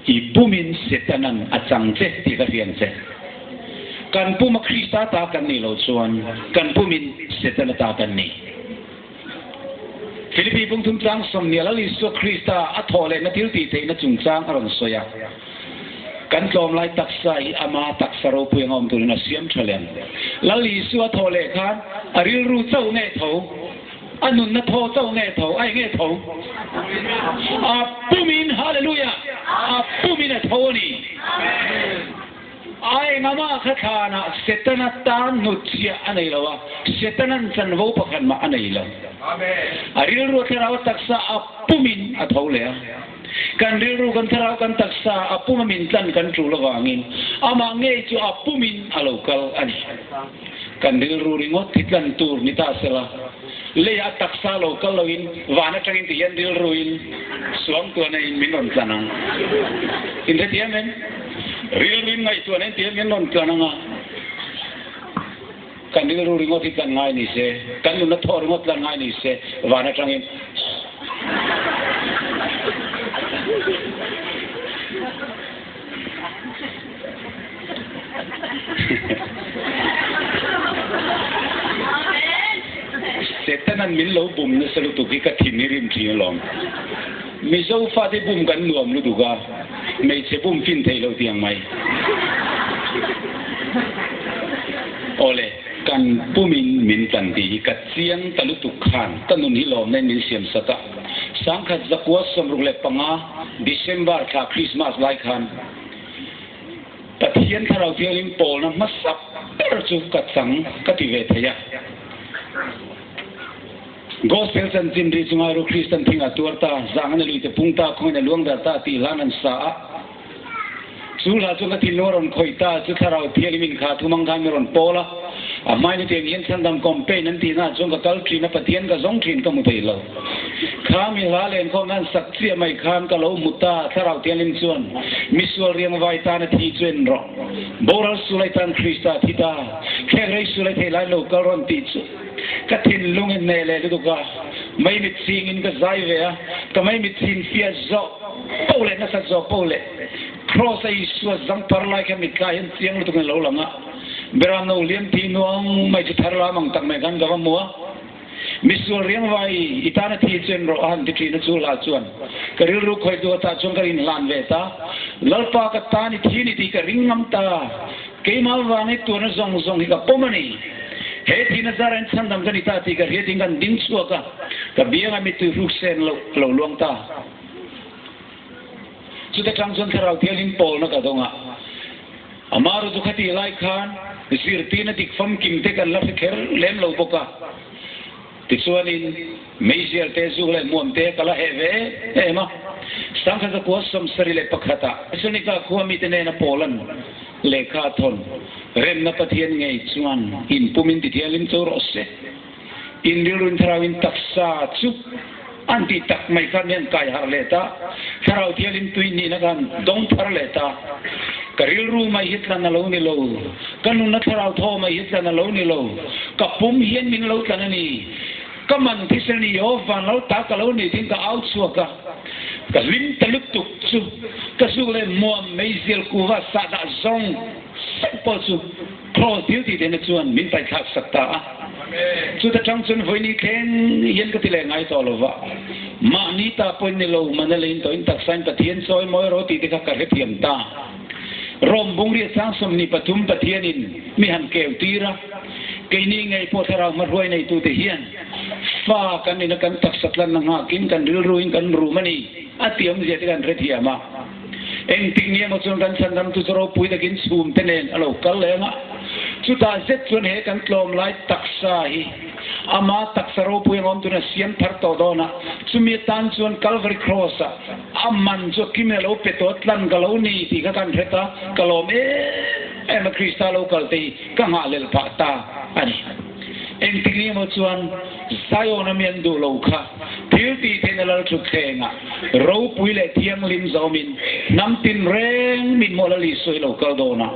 i pumin Setanan a chang che tih ka hriat che. Kan puma Krista ta kan nih loh chuan kan pumin Setana ta kan ni. Philippi pungthum tlang sawmhnih Lal Isua Krista a thawh lehna thil tih theihna chungchang a rawn sawi a. Kan tlawm lai taksa hi ama taksa ropui anga awm turin a siam tha lem. Lal Isua thawh leh khan a rilru chauh nge tho, a nunna thaw chauh nge tho, a enge tho? A pumin, Hallelujah! A pumin a tho a ni. A engama kha thlanah Setana tan hnutchhiah a nei lo a, Setanan chanvo pakhat mah a nei lo. A rilru a thlarau a taksa a pumin a tho leh a. Kan rilru, kan thlarau, kan taksa a puma min tlan kan tul avangin amah ngei chu a pumin a lo kal a ni. Kan rilru ringawt hi tlan tur ni ta sela, leiah a taksa lo kal loin van atangin ti hian rilruin suangtuahna in min rawn tlan ang. Inhrethiam em? Rilruin ngaihtuahna in ti hian min rawn tlan ang a. Kan rilru ringawt hi tlan ngai ni se, kan nunna thaw ringawt tlan ngai ni se, van atangin Setanan min lo bum nasa lutuk hi ka thin hi rim thin alawm. Mizo fate bum kan nuam lutuk a, hmeichhe bum fin theih loh tiang mai. Awle, kan pumin min tlan tih hi ka chiang ta lutuk khan ka nun hi lawmna in min siam sat a. Sangkhat zakua 65 December thla Christmas lai khan Pathian Thlarau Thianghlim pawlna hmasa ber chu ka chang ka ti ve thei a. Gospel chanchin ri chu ngai ru Kristan thing a tuar ta, zang in a lui te pung ta, khawngin a luang dar ta tih hlan an sa a. Chu hla chuan ka thinlung a rawn khawih ta, chu thlarau thianghlim in kha thumang khan mi rawn pawl a. A hmain hetiang hian chhandam campaign an tihna ah chuan ka kal thin a, Pathian ka zawng thin ka hmu thei lo. Kha mi hla lenkhawmna an sak chiah mai khan ka lo hmu ta, thlarau thianghlim chuan misual riangvai tan a thi chu en rawh. Boral sulai tan Krista a thi ta, thlek rei sulai thei lai lo kal rawn tih chu ka thinlung in hneh leh lutuk a, maimit ching in ka zai ve a, ka maimit chin fiah zawh poh leh nasat zawh poh leh Kraws a Isua zangpar lai kha mitthla hian chiang lutuk in a lo lang a, Beram no liam thi nuang mai chu thar lam ang tak mai khan ka va hmu a, Misual riangvai i tan a thi chu en rawh a han ti thin a chu hla chuan ka rilru khawih duh atah chuan ka rinhlan ve ta, Lalpa ka tan i thi ni tih ka ring ngam ta, keimah vang i tuarna zawng zawng hi ka pawm a ni, he thihna zara in chhandam ka ni ta tih ka hriat in kan ding chhuak a, ka biangah mittui hruk sen loh a lo luang ta. Chuta tang chuan Thlarau Thianghlim pawlna ka dawng a. Amah ru chu khatih lai khan zirtirna dik famkim te kan la hre kher lem lo bawk a. Tichuanin meizial te, zuk leh hmuam te ka la heh ve em a. Sangkhat zakua 71 ah Thessalonika khua mite nena Paulan lehkha a thawn, Remna Pathian ngei chuan in pumin tithianghlim cho rawh se. In rilruin thlarauin taksa chu an tih tak mai khan mi an kai harh leh ta, thlarau thialin tui nihna khan dawng thar leh ta. Ka rilru mai hi tlan a lo ni lo, ka nunna thlarau thaw mai hi tlan a lo ni lo, ka pum hian min lo tlan a ni. Ka man thisen i aw van lo ta ka lo ni ding ka au chhuak a, ka hlim ta lutuk chu ka zuk leh muam meizial kuva sahdah zawng zawng pawh chu Kraws thil tih tehna chuan min paithlak sak ta a. Chuta tang chuan vawiin thleng hian ka ti leh ngai tawh lo va. Mahni ta pawhin ni lo, mana leiin tawhin taksain Pathian chawi mawi ro tih te kha ka hrethiam ta. Rom bungriat sang 23 Pathianin mi han keu tir a, keini ngei pawh thlarau hmahruai neitute hian fa kan nina kan taksa tlanna nghakin kan rilruin kan rum a ni a ti awmzia te kan hrethiam a. Engtik ni emaw chuan kan chhandamtu chu ropui takin chhumte nen a lo kal leh ang a, chutah zet chuan he kan tlawm lai taksa hi ama taksa ropui ang awm turin a siam thar tawh dawn a, chumi atan chuan Calvary Cross-ah a man chu a kimin a lo pe tawh a, tlan ka lo ni tih kha kan hret a, ka lawm em em a, Krista lo kal te hi ka nghahhlelh phah ta a ni. Engtik ni emaw chuan Zion a mi an duh lo kha thil tih theihna lal thutthlengah ropui leh thianghlim zawmin hnam tin reng min mawlh a Isua hi lo kal dawn a.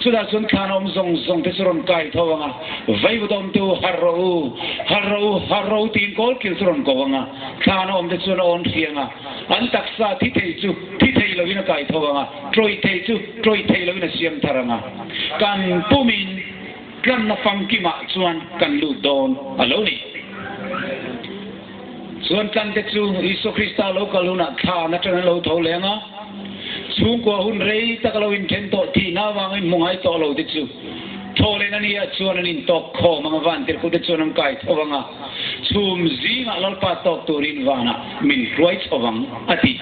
Chutah chuan thlan awm zawng zawng te chu rawn kai tho ang a, Vaivut awm te u harh rawh u, harh rawh u, harh rawh u tiin kawlkil chu rawn ko ang a, thlan awm te chuan a awn hriang a, an taksa thi thei chu thi thei loin a kai tho ang a, tawih thei chu tawih thei loin a siam thar ang a, kan pumin Tlanna famkimah chuan kan lut dawn a lo ni. Chuan tlante chu Isua Krista lo kal hunah thlan atang an lo tho leng a, chhungkua hun rei tak a lo inthen tawh thihna avangin hmu ngai tawh lo te chu thaw leh na nia chuan an intawk khawm ang a, vantirhkute chuan an kai tho ang a, chhum zingah Lalpa tawk turin vanah min hruai chho vang a ti.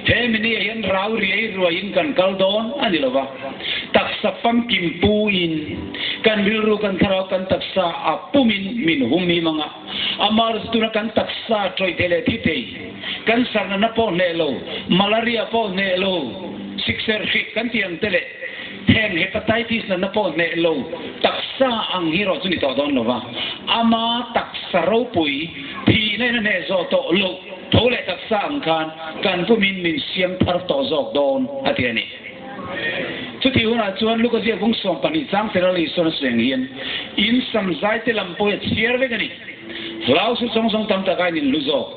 He mini ah hian rau riai ruaiin kan kal dawn a ni lo va, taksa famkim puin kan rilru kan thlarau kan taksa a pumin min hum him ang a, amah erawh chu tuna kan taksa tawih thei leh thi thei, kan sarnana pawh hneh lo, malaria pawh hneh lo, sikser hrik kan tih ang te leh heng hepatitis natna pawh hneh lo taksa ang hi erawh chu ni tawh dawn lo va, ama taksa ropui thihna in a hneh zawh tawh loh. Tho leh taksa ang khan kan pumin min siam thar tawh zawk dawn a ti a ni. Chutih hunah chuan Luka ziak bung 12 chang fel a Lisuan a sawi ang hian in sam zai te lam pawh hi a chhiar vek a ni. Hlau su zawng zawng tam taka in inhlu zawk.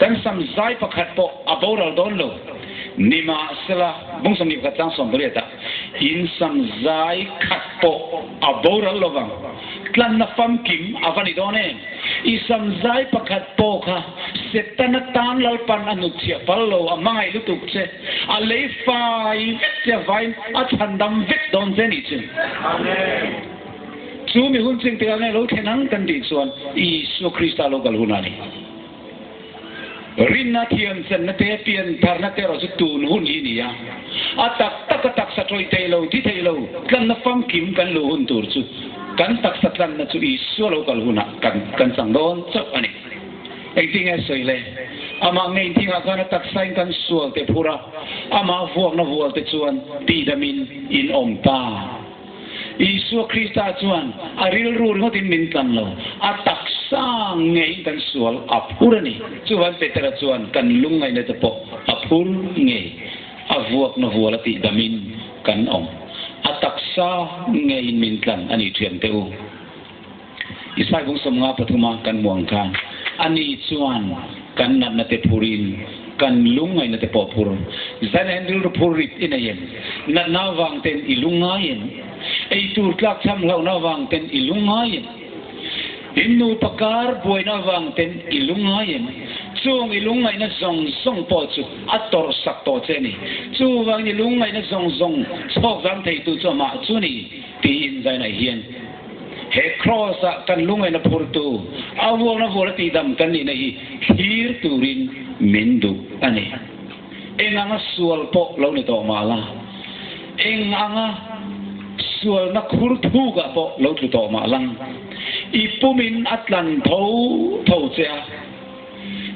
Kan sam zai pakhat pawh a boral dawn lo. Nimahsela, bung 21 chang 18 ah in sam zai khat pawh a boral lovang. Tlanna famkim a va ni dawn em? I sam zai pakhat pawh kha Setana tan Lalpan a hnutchhiah pal lo, a hmangaih lutuk che, a lei fai vek che a vain a chhandam vek dawn che nih chu. Chu mi hun ching tikah nge lo thlen ang kan tih chuan Isua Krista lo kal hun a ni. Rinna thiamchenna te, piantharna te erawh chu tun hun hi ni a. A tak tak a taksa tawih thei lo, thi thei lo, tlanna famkim kan luh hun tur chu kan taksa tlanna chu Isua lo kal hunah kan kan chang dawn chauh a ni. Engtin nge sawi le? Amah ngei thingah khan a taksain kan sual te phur a, amah vuakna vual te chuan tihdamin in awm ta. Isua Krista chuan a rilru ringawtin min tlan lo, a taksa ngeiin kan sual a phur a ni. Chuvan Petera chuan kan lungngaihna te pawh a phur ngei, a vuakna vual a tihdamin kan awm. A taksa ngeiin min tlan a ni thiante u. Isai bung 53 a kan hmuh ang khan, ani chuan kan natna te phurin kan lungngaihna te pawh phur. Zan en rilru phur rit i nei em? Natna avang ten i lungngai em? Ei tur tlak cham hlauhna avang ten i lungngai em? In nupa kar buaina avang ten i lungngai em? Chung i lungngaihna zawng zawng pawh chu a tawrh sak tawh che a ni. Chuvangin i lungngaihna zawng zawng chhawk zam theitu chu amah chu ni tiin zainah hian He Kraws-ah kan lungaina phurtu, a vuakna vual a tihdam kan nihna hi thlir turin min duh a ni. Eng anga sual pawh lo ni tawh mah la, eng anga sualna khur thukah pawh lo tlu tawh mah lang, i pumin a tlan tho tho che a.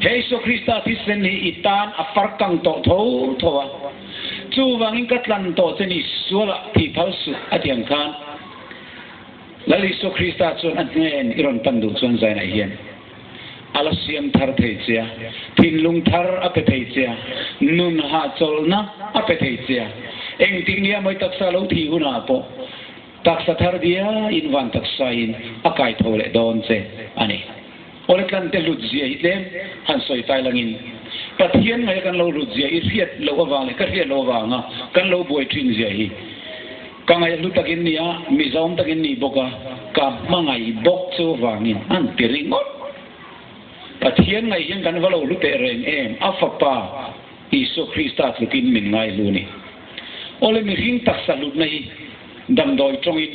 He Isua Krista thisen hi i tan a far kang tawh tho tho a. Chuvangin ka tlan tawh che ni, sualah thih phal suh a ti ang khan, Lal Isua Krista chuan a hnen i rawn pan duh chuan zainah hian a la siam thar thei che a, thinlung thar a pe thei che a, nun hahchawlhna a pe thei che a. Engtik nia mawi taksa lo thih hunah pawh taksa thar dia in van taksain a kai tho leh dawn che a ni. Awle tlante hlut zia hi tlem han sawi tai langin Pathian ngaia kan lo hlut zia i hriat loh avang leh ka hriat loh avanga kan lo buai thin zia hi Ka ngaihlu takin ni a, Mizawm takin ni bawk a, ka hmangaih bawk chu vangin an ti ringawt. Pathian ngaih hian kan va lo hlu teh reng em, a Fapa Isua Krista tlukin min ngaihlu ni. Awle mihring taksa hlutna hi damdawi tawngin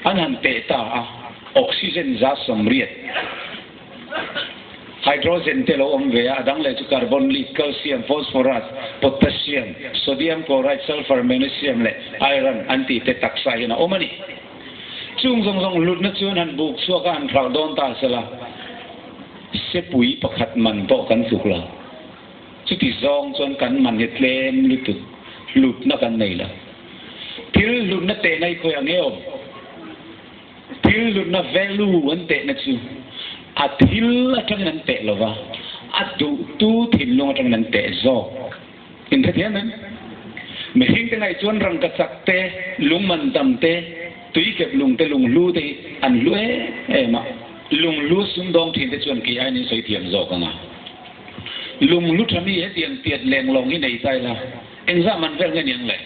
an han teh ta a, oxygen 180. Hydrogen te lo awm ve a, a dang leh chu carbon, lead, calcium, phosphorus, potassium, sodium chloride, sulphur, magnesium leh iron an tih te taksa hian a awm a ni. Chung zawng zawng hlutna chuan han buk chhuak a han hralh dawn ta sela, sepui pakhat man pawh kan tluk lo. Chuti zawng chuan kan man hi tlem lutuk, hlutna kan nei lo. Thil hlutna tehna hi khawiah nge awm? Thil hlutna, value, an tehna chu a thil atangin an teh lova, a duhtu thinlung atangin an teh zawk. Inhrethiam em? Mihringte ngaih chuan rangkachak te, lungman tam te, tuikep lung te, lunghlu te hi an hlu em em a. Lunghlu sumdawng thinte chuan kei aiin in sawi thiam zawk ang a. Lunghlu tha mi hetiang tiat lenglawng hi nei ta ila, engzah man vel nge niang le?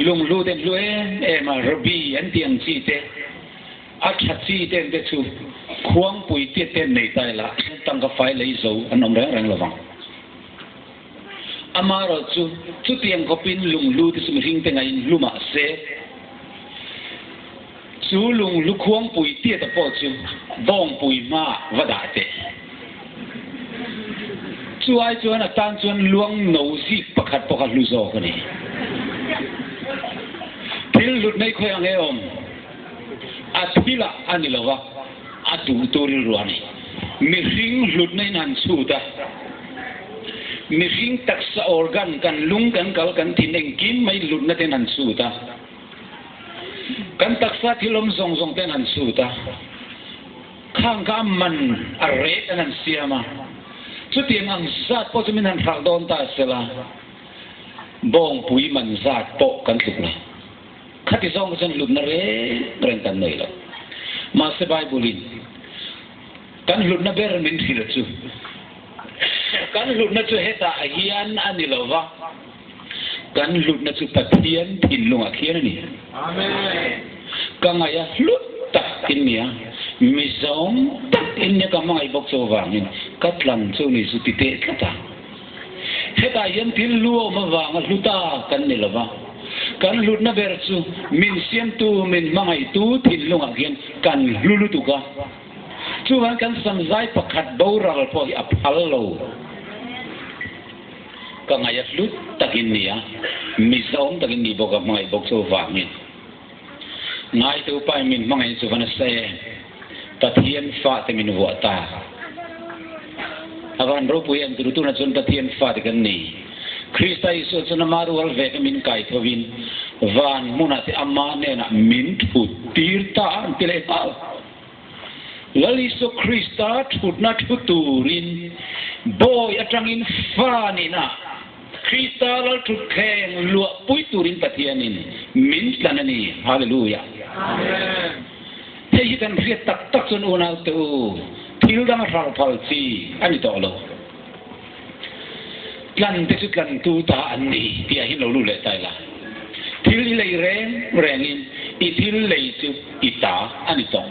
Lunghlu ten hlu em em a, Ruby an tih ang chi te, a tha chi ten te chu khuangpui tiat ten nei ta ila tangka fai lei zo an awm reng reng lovang. Amaherawh chu chutiang khawpin lunghlu te chu mihring te ngaiin hlu mah se, chu lunghlu khuangpui tiata pawh chu bawngpui hmaah va dah teh. Chu ai chuan a tan chuan luang no zik pakhat pawh kha hlu zawk a ni. Thil hlut mai khawi ang e awm? A thilah a ni lo va, a duhtu rilru a ni. Mihring hlutna in han chhut a, mihring taksa organ, kan lung, kan kal, kan thin engkim mai hlutna ten han chhut a, kan taksa thil awm zawng zawng ten han chhut a, Khang kha a man a rate an han siam a, chutiang ang zat pawh chu min han hralh dawn ta sela, bawngpui man zat pawh kan tluk lo. Khati zawng kha chuan hlutna reng reng kan nei lo. Mahse Bible-in kan hlutna ber min hrilh chu, kan hlutna chu hetah hian a ni lo va, kan hlutna chu Pathian thinlungah khian a ni. Ka ngaih a hlut tak in nia, mizawng tak in nia ka hmangaih bawk chu avangin ka tlan chu ni chu ti teh tlat a. Hetah hian thil hlu a awm avanga hlu ta kan ni lo va, kan hlutna ber chu min siamtu, min hmangaihtu thinlungah khian kan hlu lutuk a. Chuvang kan samzai pakhat boral pawh hi a phal lo. Ka ngaih a hlut takin ni a, mizawm takin ni bawk a hmangaih bawk chu vangin. Ngaitu pa in min hmangaih chu va nasa em? Pathian fate min vuah ta. A van ropui em turu tunah chuan Pathian fate kan ni. Krista Isua chuan ama rual veka min kai thovin van hmunah te ama hnenah min thut tir ta a an ti leh nghal. Lal Isua Krista thutna thu turin bawi atangin fa nihna Krista lal thutthleng luahpui turin Pathianin min tlan a ni. Hallelujah! Amen. Hei hi kan hriat tak tak chuan unaute u, thil dang a hrar phal chi a ni tawh lo. Tlan te chu tlantu ta an ni tih ah hin lo lut leh ta ila. Thil i lei reng rengin i thil lei chu i ta a ni tawh.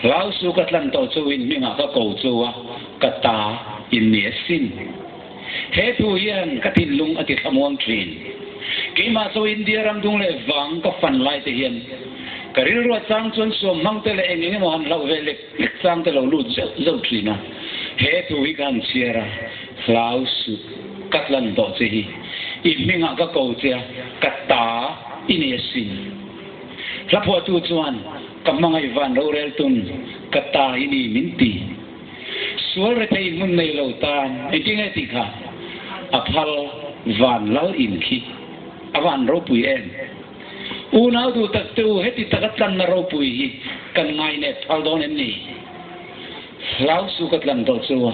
Hlau su ka tlan tawh chu in hmingah ka ko chu a, ka ta in ni asin. He thu hian ka thinlung a ti thlamuang thin. Keimah chu India ram dung leh vang ka fan lai te hian ka rilru a chang chuan suam hmang te leh eng eng emaw han hlauh ve lek lek chang te lo lut zeuh zeuh thin a. He thu hi ka han chhiar a, hlau suh, ka tlan tawh che hi. I hmingah ka ko che a, ka ta i nei asin. Hla phuahtu chuan ka hmangaih van rorel tum ka ta i ni min ti. Sual rethei hmun nei lo tan engtin nge tih kha a phal van lal in khi a van ropui em? Unau duh tak te u heti taka tlanna ropui hi kan ngai nep phal dawn em ni? Hlau su ka tlan tawh chu a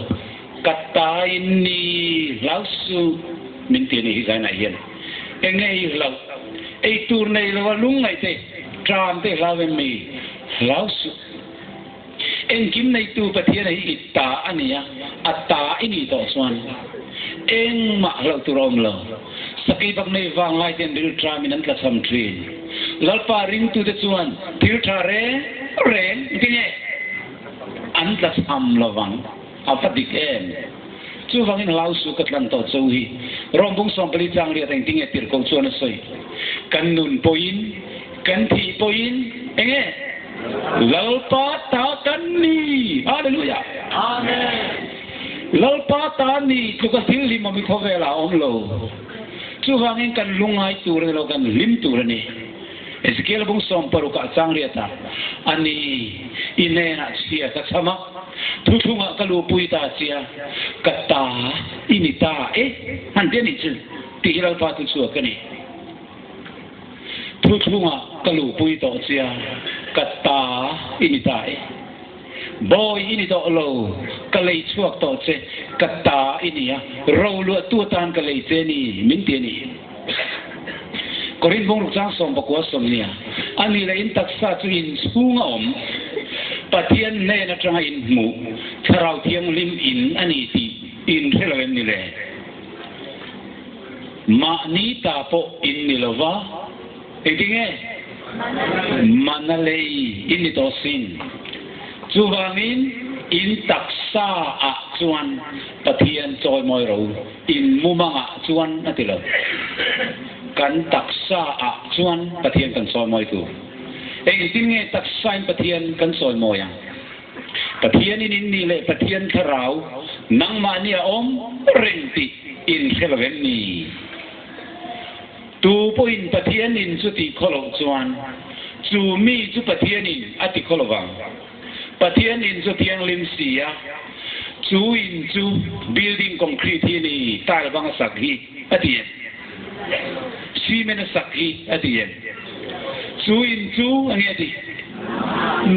ka ta in ni hlau su min ti a ni hi zainah hian enge i hlauh ei tur nei lo a lungngaih te tram te hlau em mi? Hlau suh. Engkim neitu Pathian hi i ta a ni a, a ta i nih tawh chuan engmah hlauh tur a awm lo. Sakei bak nei vang lai ten ril tramin an tlachham thin. Lalpa ringtute chuan thil tha reng reng tinge an tlachham lovang. A va dik em? Chuvangin hlau su ka tlan tawh cho hi. Rom bung 14 chang riat engtinge tirhkoh chuan a sawi. Kan nun pawhin, kan thih pawhin enge? Lalpa ta kan ni! Hallelujah! Amen! Lalpa ta ni tluka thil hlim awm hi khawvelah a awm lo. Chuvangin kan lungngai tur a ni lo, kan hlim tur a ni. Ezekiel bung 60 ah chang riat ah, A ni, i hnenah chhia ka cham a, thuthlungah ka luhpui ta chia, ka ta i ni ta e, han ti a nih chu, tih hi Lalpa tu chhuak a ni. Thuthlungah ka luhpui tawh chia, ka ta i ni ta e. Bawi i ni tawh lo, ka lei chhuak tawh che, ka ta i ni a, roluahtu atan ka lei che ni, min ti a ni. Korinth bungruk chang 19 sawmnia, A ni leh in taksa chu in chhung a awm, Pathian hnen atanga in hmuh, Thlarau Thianghlim in a ni tih in hre lo em ni le? Mahni ta pawh in ni lo va, engtinge? Mana lei in ni tawh sin. Chuvangin in taksa ah chuan Pathian chawimawi ro in mumangah chuan a ti lo. Kan taksa ah chuan Pathian kan chawimawi tur. Engtin nge taksa in Pathian kan chawimawi ang? Pathian in in nih leh Pathian thlarau nangmahni a awm reng tih in hre lo em ni? Tu pawhin Pathian in chu tih khaw loh chuan chu mi chu Pathian in a ti khaw lo vang. Pathian in chu thianghlim si a, chu in chu building concrete hi a ni, tile bang a sak hi a ti em? Cement a sak hi a ti em? Chu in chu a nge a ti?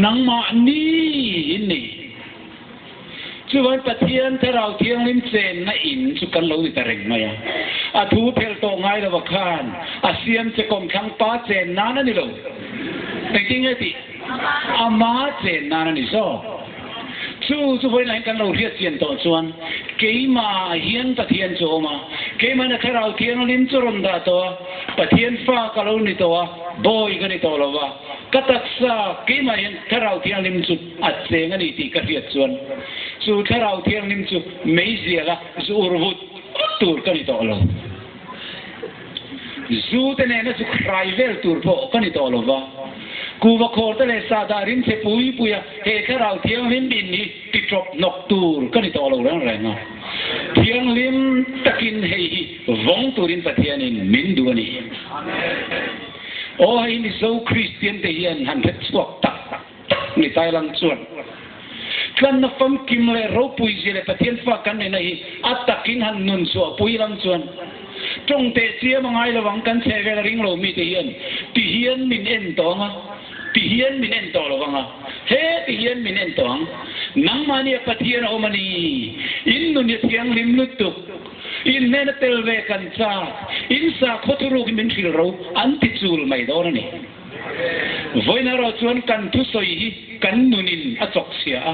Nangmahni in ni. Chuan Pathian Thlarau Thianghlim chenna in chu kan lo ni ta reng mai a. A thu phelh tawh ngai lova khan a siam che kawmthlang pa chen nan a ni lo. Engtin nge tih? Ama chen nan a ni zawk. Chu chu vawiinah hian kan lo hriat chian tawh chuan keimah hian Pathian chu a awm a, keimahna Thlarau Thianghlim chu rawn dah tawh a, Pathian fa ka lo ni tawh a, bawi ka ni tawh lo va, ka taksa keimah hian Thlarau Thianghlim chu A cheng a ni tih ka hriat chuan chu Thlarau Thianghlim chu meizial a zu ur vut vut tur ka ni tawh lo. Zu te nena zu hrai vel tur pawh ka ni tawh lo va. Kuva khawr te leh sahdah rim chhe pui pui a he Thlarau Thianghlim in hi ti tawp hnawk tur ka ni tawh lo reng reng a. Thianghlim takin hei hi vawng turin Pathianin min duh a ni. Aw hei Mizo Kristian te hian han hre chhuak tak tak. Ni Thailand chuan. Tlanna famkim leh ropui zia leh Pathian fa kan nihna hi a takin han nun chhuah pui lam chuan tawng teh chiam a ngai lo ang, kan chheh vel a ring lo mite hian ti hian min en tawh ang a, ti hian min en tawh lo vang a, he ti hian min en tawh ang. Nangmahnia Pathian a awm a ni, in nun hi a thianghlim lutuk, in hnena tel ve kan chak, in sakhaw thuruk hi min hrilh ro an ti chul mai dawn a ni. Vawiin erawh chuan kan thusawi hi kan nunin a chawk chhia a.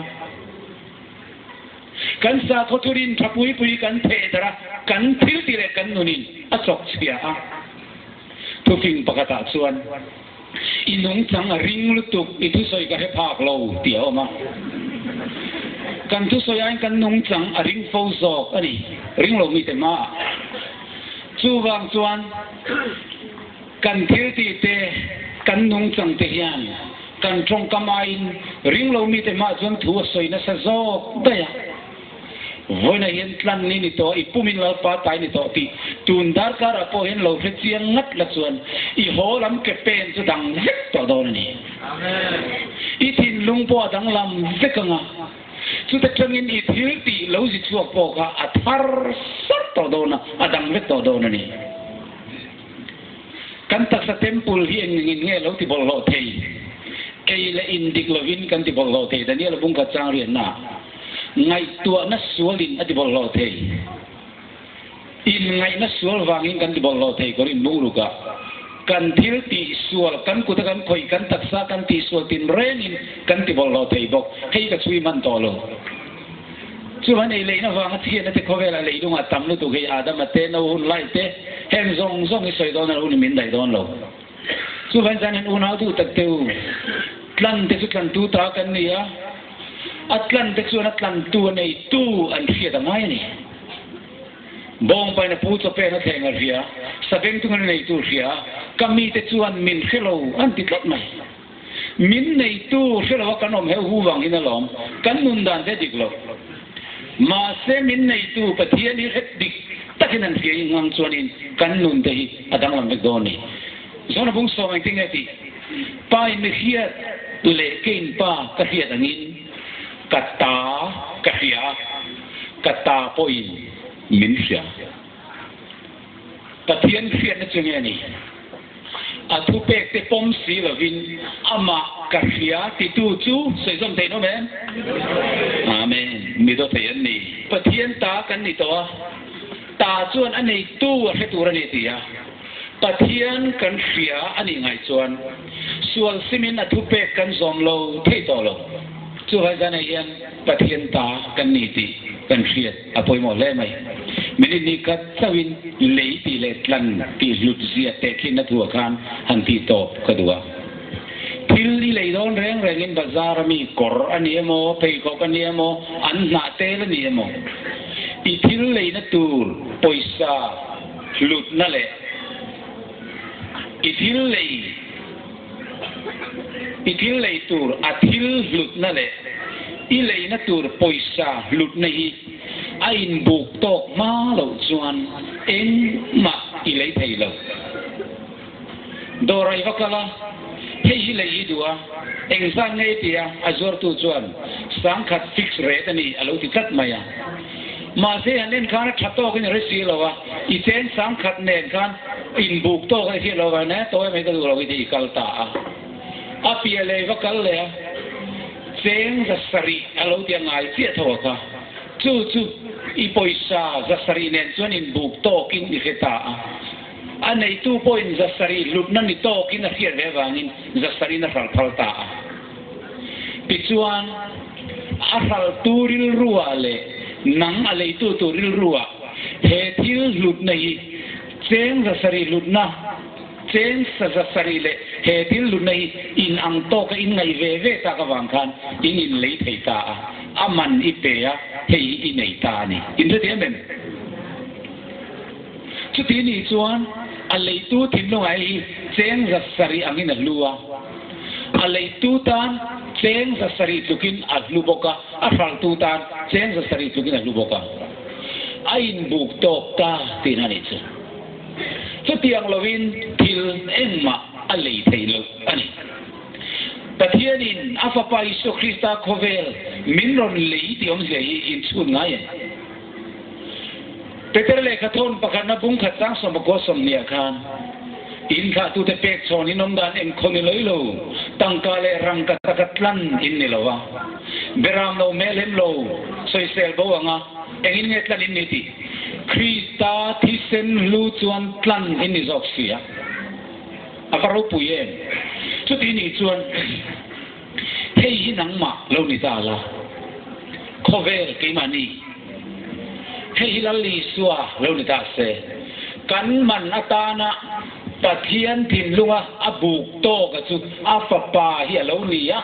Kan sakhaw thurin tha pui pui kan theh darh a, kan thil ti leh kan nunin a chawk chhia a. Thufing pakhatah chuan, I nungchang a ring lutuk, i thusawi ka hre phak lo, tih a awm a. Kan thusawi aiin kan nungchang a ring fo zawk a ni, ring lo mite hmaah. Chuvang chuan. Kan thil tih te, kan nungchang te hian kan tawngkam aiin ringlo mite hmah chuan thu a sawi nasa zawk daih a. Vawiinah hian tlan ni ni tawh, i pumin Lalpa tai ni tawh tih tun darkarah pawh hian lo hre chiang ngat la chuan i haw lam ke pen chu dang vek tawh dawn a ni. I thinlung pawh a danglam vek ang a, chuta tangin i thil tih lo zi chhuak pawh kha a thar sar tawh dawn a, a dang vek tawh dawn a ni. Kan taksa temple hi eng engin nge lo ti bawlhhlawh thei? Ei leh in dik lovin kan ti bawlhhlawh thei. Daniel bungkhat chang rianna ngaihtuahna sualin a ti bawlhhlawh thei. Inngaihna sual vangin kan ti bawlhhlawh thei Korin bungrukah kan thil tih sual, kan kuta kan khawih, kan taksa kan tih sual tinrengin kan ti bawlhhlawh thei bawk. Hei ka chhui hman tawh lo. Chuan ei leihna vanga chhiatna te khawvela leilungah tam lutuk hei Adama te, no hun lai te, heng zawng zawng hi sawi dawn a lo ni min daih dawn lo. Chuvain chuan in unau duh tak te u, tlan te chu tlantu ta kan ni a, a tlan te chuan a tlantu a neitu an hriat a ngai a ni. Bawngpain a pu chawpen a thleng a hria, sabengtung a neitu hria, ka mite chuan min hre lo an ti tlat mai. Min neitu hre lo a kan awm heuh hu vang hin alawm, kan nun dan te dik lo. Mahse min neitu Pathian hi hret dik takin an hria in ngang chuanin kan nun te hi a danglam vek dawn ni. Zawn a bung sawm engtin nge tih? Pa in mi hriat leh ke in pa ka hriat angin ka ta ka hria a, ka ta pawhin min hria. Pathian hriatna chu nge ni? A thupek te pawm si lovin amah ka hria titu chu sawi zawm theih nawm em? Amen. Mi daw thei an ni. Pathian ta kan ni tawh a, ta chuan a neitu a hre tur a ni ti a, Pathian kan hria a nih ngaih chuan sual simin a thupek kan zawm lo thei tawh lo. Chuvai zanah hian Pathian ta kan ni tih kan hriat a pawimawh hle mai. Minute ni khat chauhin lei tih leh tlan tih hlut zia tehkhinna thuah khan han tih tawp ka duh a. Thil i lei dawn reng rengin bazar a mi kawr a ni emaw, pheikhawk a ni emaw, an hnah tel a ni emaw, i thil leina tur pawisa hlutna leh i thil lei I thil lei tur a thil hlutna leh i leina tur pawisa hlutna hi a inbuk tawk hma loh chuan engmah i lei thei lo. Dawr ah i va kal a, hei hi lei i duh a, engzat nge i ti a, a zuartu chuan sangkhat fix rate a ni a lo ti tlat mai a. Mahse han en khan a tha tawkin a hre si lo a, i chen sangkhat nen khan inbuk tawk a hriat lo vang nen tawi mai ka duh lo i ti i kal ta a. A piah leh i va kal leh a, cheng zasarih a lo ti a ngai chiah tho a kha. Chu chu i pawisa zasarih nen chuan inbuk tawkin i hre ta a. A neitu pawhin zasarih hlutna ni tawkin a hriat ve avangin zasarihin a hral phal ta a. Tichuan, a hraltu rilruah leh nang a leitu tur rilruah he thil hlutna hi cheng zasarih hlutna, cheng sa zasarih leh he thil hlutna hi inang tawka inngaih ve ve tak avang khan in inlei thei ta a, a man i pe a, hei hi i nei ta a ni. Inhrethiam em? Chuti nih chuan a leitu thinlunga hi cheng zasarih angin a hlu a, a leitu tan cheng zasarih tlukin a hlu bawk a, a hralhtu tan cheng zasarih tlukin a hlu bawk a. A inbuk tawk ta tihna nih chu. Chutiang lovin thil engmah a lei thei lo a ni. Pathianin a Fapa Isua Krista khawvel Min rawn lei tih awmzia hi in chhun ngai em? Peter lehkha thawn pakhatna bung khat chang sawmpakua sawmhnih ah khan in thlahtute pek chhawn in awm dan engkhaw ni loi lo, tangka leh rangka taka tlan in ni lo a, beram lo meh lem lo, sawisel bo anga engin nge tlan in ni tih Krista thisen hlu chuan tlan in ni zawk si a, a va ropui em? Chuti nih chuan hei hi nangmah lo ni ta la, khawvel keimahni, hei hi Lal Isua lo ni ta se, kan man atana Pathian thinlunga a buk tawka chu a fapa hi a lo ni a,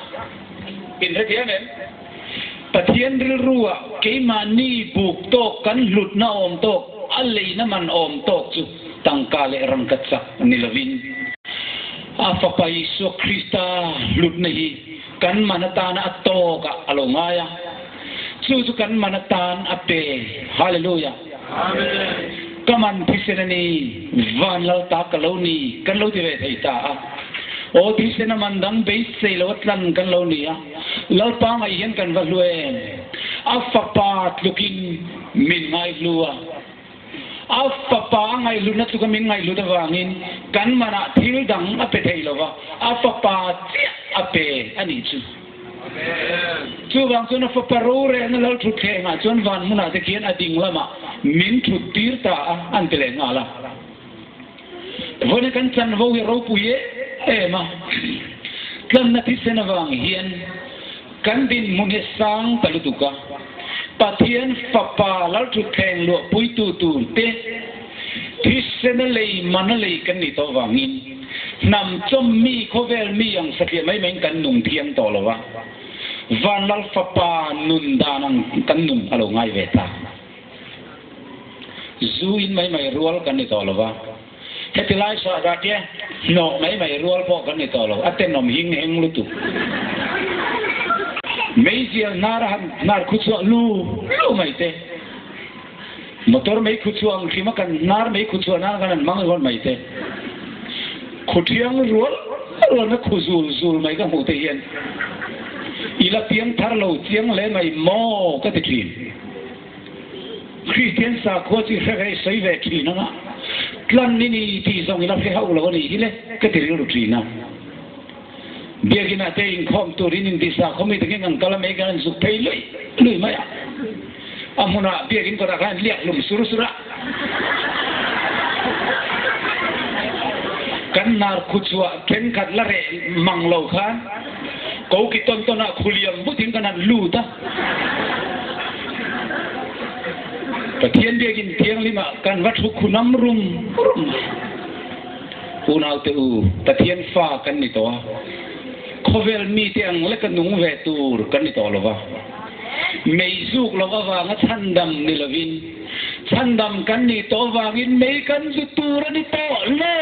inhrethiam em? Pathian rilrua keimahni buk tawk kan hlutna awm tawk, a leina man awm tawk chu tangka leh rangka chak ni lovin, a Fapa Isua Krista hlutna hi kan man atana a tawkah a lo ngai a, chu chu kan man atan a pe. Hallelujah! Ka man thisen a ni, van lal ta ka lo ni, kan lo ti ve thei ta a. Aw thisen a man dang beisei lo a tlan kan lo ni a. Lalpa ngaih hian kan va hlu em? A fapa tlukin min ngaihlu a. A fapa a ngaihhlutna tluka min ngaihhlut avangin kan manah thil dang a pe thei lo va, a fapa chiah a pe a nih chu. Chuvang chuan a fapa rorelna lal thutthlengah chuan van hmunah te khian a ding lamah min thut tir ta a, an ti leh nghal a. Vawiin kan chanvo hi ropui em em a, tlanna thisen avang hian kan dinhmun hi sang ta lutuk a, Pathian Fapa Lalthutthleng luahpuitu tur te thisena lei mana lei kan nih tawh vangin hnam chawm mi khawvel mi ang satliah mai maiin kan nung thiang tawh lo a, Van Lal Fapa nun dan ang kan nun a lo ngai ve ta. Zu in mai mai rual kan ni tawh lo va, heti lai sahdah te hnawh mai mai rual pawh kan ni tawh lo, a tenawm hing heng lutuk. Meizial hnar a han hnar khu chhuah lu lu mai te, motor mei khu chhuah ang hrim a kan hnar mei khu chhuah nan kan han hmang ringawt mai te, khu thiang rual rualna khu zul zul mai ka hmuh te hian i la piang thar lo chiang hle mai maw ka ti thin. Kristian sakhua chu i hre ve, i sawi ve thin ang a, tlan i ni tih zawng i la hre hauh lo a nih hi le ka ti rilru thin a. Biakinah te inkhawm turin inti sakhua mi te nge ngang kal a mai kan an zuk phei luih luih mai a. A hmunah biakin kawtah khan an liak hlum sur sur a. Kan hnar khuchhuah thenkhat la reh mang lo khan koki tawn tawnah khuliam butin kan han lut a. Pathian biakin thianghlimah kan va thu khunam rum rum mai. Unaute u, Pathian fa kan ni tawh a, khawvel mite ang leka nung ve tur kan ni tawh lo va. Mei zuk loh avanga chhandam ni lovin, chhandam kan nih tawh avangin mei kan zu tur a ni tawh lo.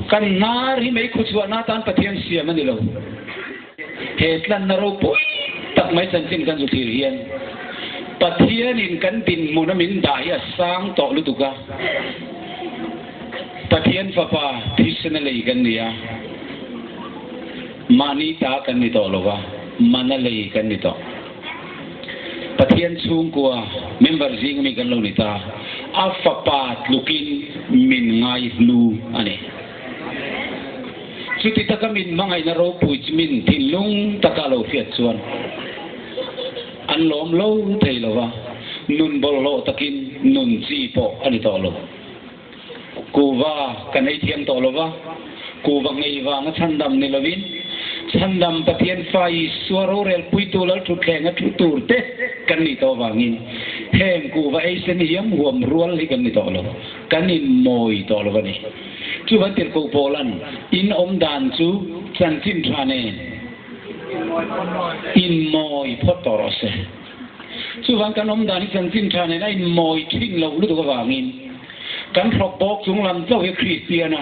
Kan hnar hi mei khuchhuahna atan Pathian siam a ni lo. He tlanna ropui tak mai chanchin kan zu thlir hian Pathianin kan dinhmuna min dah hi a sang tawh lutuk a, Pathian Fapa thisena lei kan ni a, mahni ta kan ni tawh lo va, mana lei kan ni tawh. Pathian chhungkua member zing ami kan lo ni ta, a Fapa tlukin min ngaihlu a ni. Chuti taka min hmangaihna ropui chu min thinlung taka lo hriat chuan an lawm lo thei lo va, nun bawlhhlawh takin nun chi pawh a ni tawh lo. Kuva kan ei thiam tawh lo va, kuva ngei vanga chhandam ni lovin, chhandam Pathian fa Isua rorel puitu Lalthutthleng a thu tur te kan nih tawh vangin heng kuva ei sen hiam huam rual hi kan ni tawh lo, kan inmawi tawh lo a ni. Chuvan tirhkoh Paula'n in awm dan chu chanchin tha nen inmawi phawt tawh rawh se. Chuvan kan awm dan hi chanchin tha nen a inmawi thin loh lutuk avangin kan hrawk bawk chung lam chauh hi Kristian a,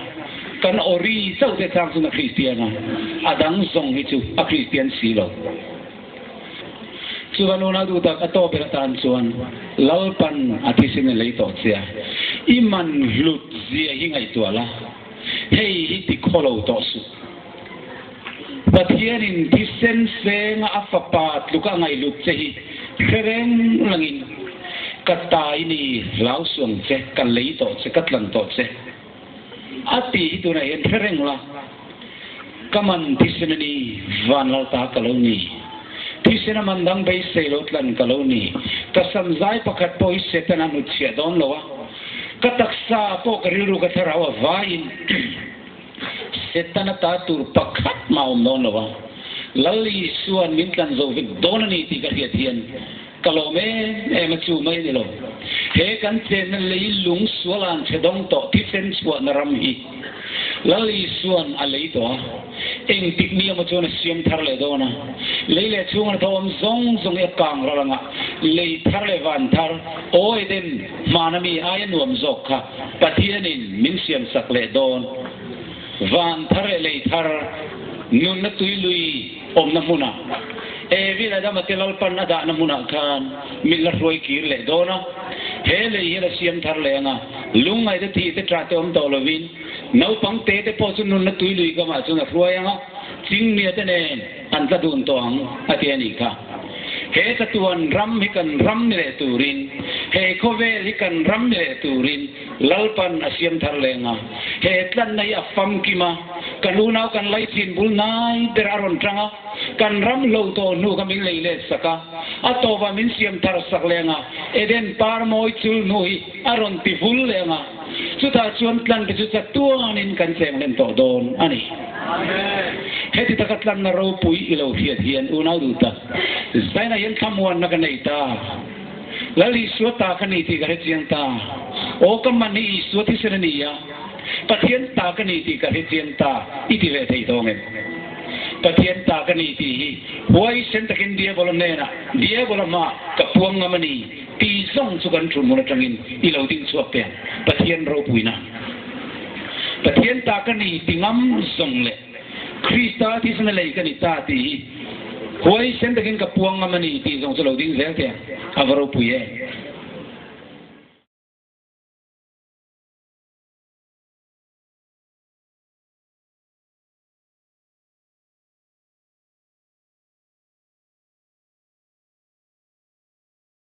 kan awri chauh te chang chun a Kristian a, a dang zawng hi chu a Kristian si lo. Chuvan unau duh tak a tawp ber atan chuan Lalpan a thisen a lei tawh che a, i man hlut zia hi ngaihtuah la, hei hi ti khaw lo tawh suh. Pathianin thisen senga a Fapa tluka a ngaihlut che hi hre reng langin, Ka ta i ni, hlau suh ang che, ka lei tawh che, ka tlan tawh che, a ti hi tunah hian hre reng la. Ka man thisen a ni, van lal ta ka lo ni. Thisen a man dang beisei lo tlan ka lo ni. Ka sam zai pakhat pawh hi Setana hnutchhiah dawn lo a, ka taksa pawh ka rilru ka thlarau a vaiin Setana ta tur pakhat mah a awm dawn lo a. Lal Isua'n min tlan zo vek dawn a ni tih ka hriat hian ka lawm em em a, chu mai a ni lo. He kan chenna lei lung sual an chhe dawng tawh thisen chhuahna ram hi Lal Isua'n a lei tawh a, engtik ni emaw chuan a siam thar leh dawn a. Lei leh chhunga tho awm zawng zawng hi a kang ral anga lei thar leh van thar, aw Eden hmana mi aia nuam zawk kha Pathianin min siam sak leh dawn. Van thar leh lei thar, nunna tui lui awmna hmunah, Evi leh Adama te Lalpan a dahna hmunah khan min la hruai kir leh dawn a. He lei hian a siam thar leh ang a, lungngaihte thih te ṭah te awm tawh lovin, naupang te te pawh chu nunna tui lui kamah chuan a hruai ang a, chingmia te nen an tla dun tawh ang, a ti a nih kha. He chatuan ram hi kan ram ni leh turin, he khawvel hi kan ram ni leh turin Lalpan a siam thar leng a. He tlanna hi a famkim a, kan unau kan laichin bul nai ber a rawn tang a, kan ram hlo tawh hnu kha min lei let sak a, a tawpah min siam thar sak leng a, Eden par mawi chul hnu hi a rawn ti vul leng a, chutah chuan tlante chu chatuanin kan cheng hlen tawh dawn a ni. Heti taka tlanna ropui i lo hriat hian unau duh tak, Zaina hian thlamuanna ka nei ta. Lal Isua ta ka ni tih ka hre chiang ta. Aw ka man hi Isua thisen a ni a, Pathian ta ka ni tih ka hre chiang ta i ti ve thei tawng em? Pathian ta ka ni tih hi huaisen takin Diabola hnenah, Diabola hmaah ka puang ngam a ni tih zawng chu kan thun hmun atangin i lo ding chhuak teh ang. Pathian ropuina. Pathian ta ka ni ti ngam zawng leh Krista thisen a lei ka ni ta tih hi huaisen takin ka puang ngam a ni tih zawng chu lo ding zel teh ang. A va ropui em!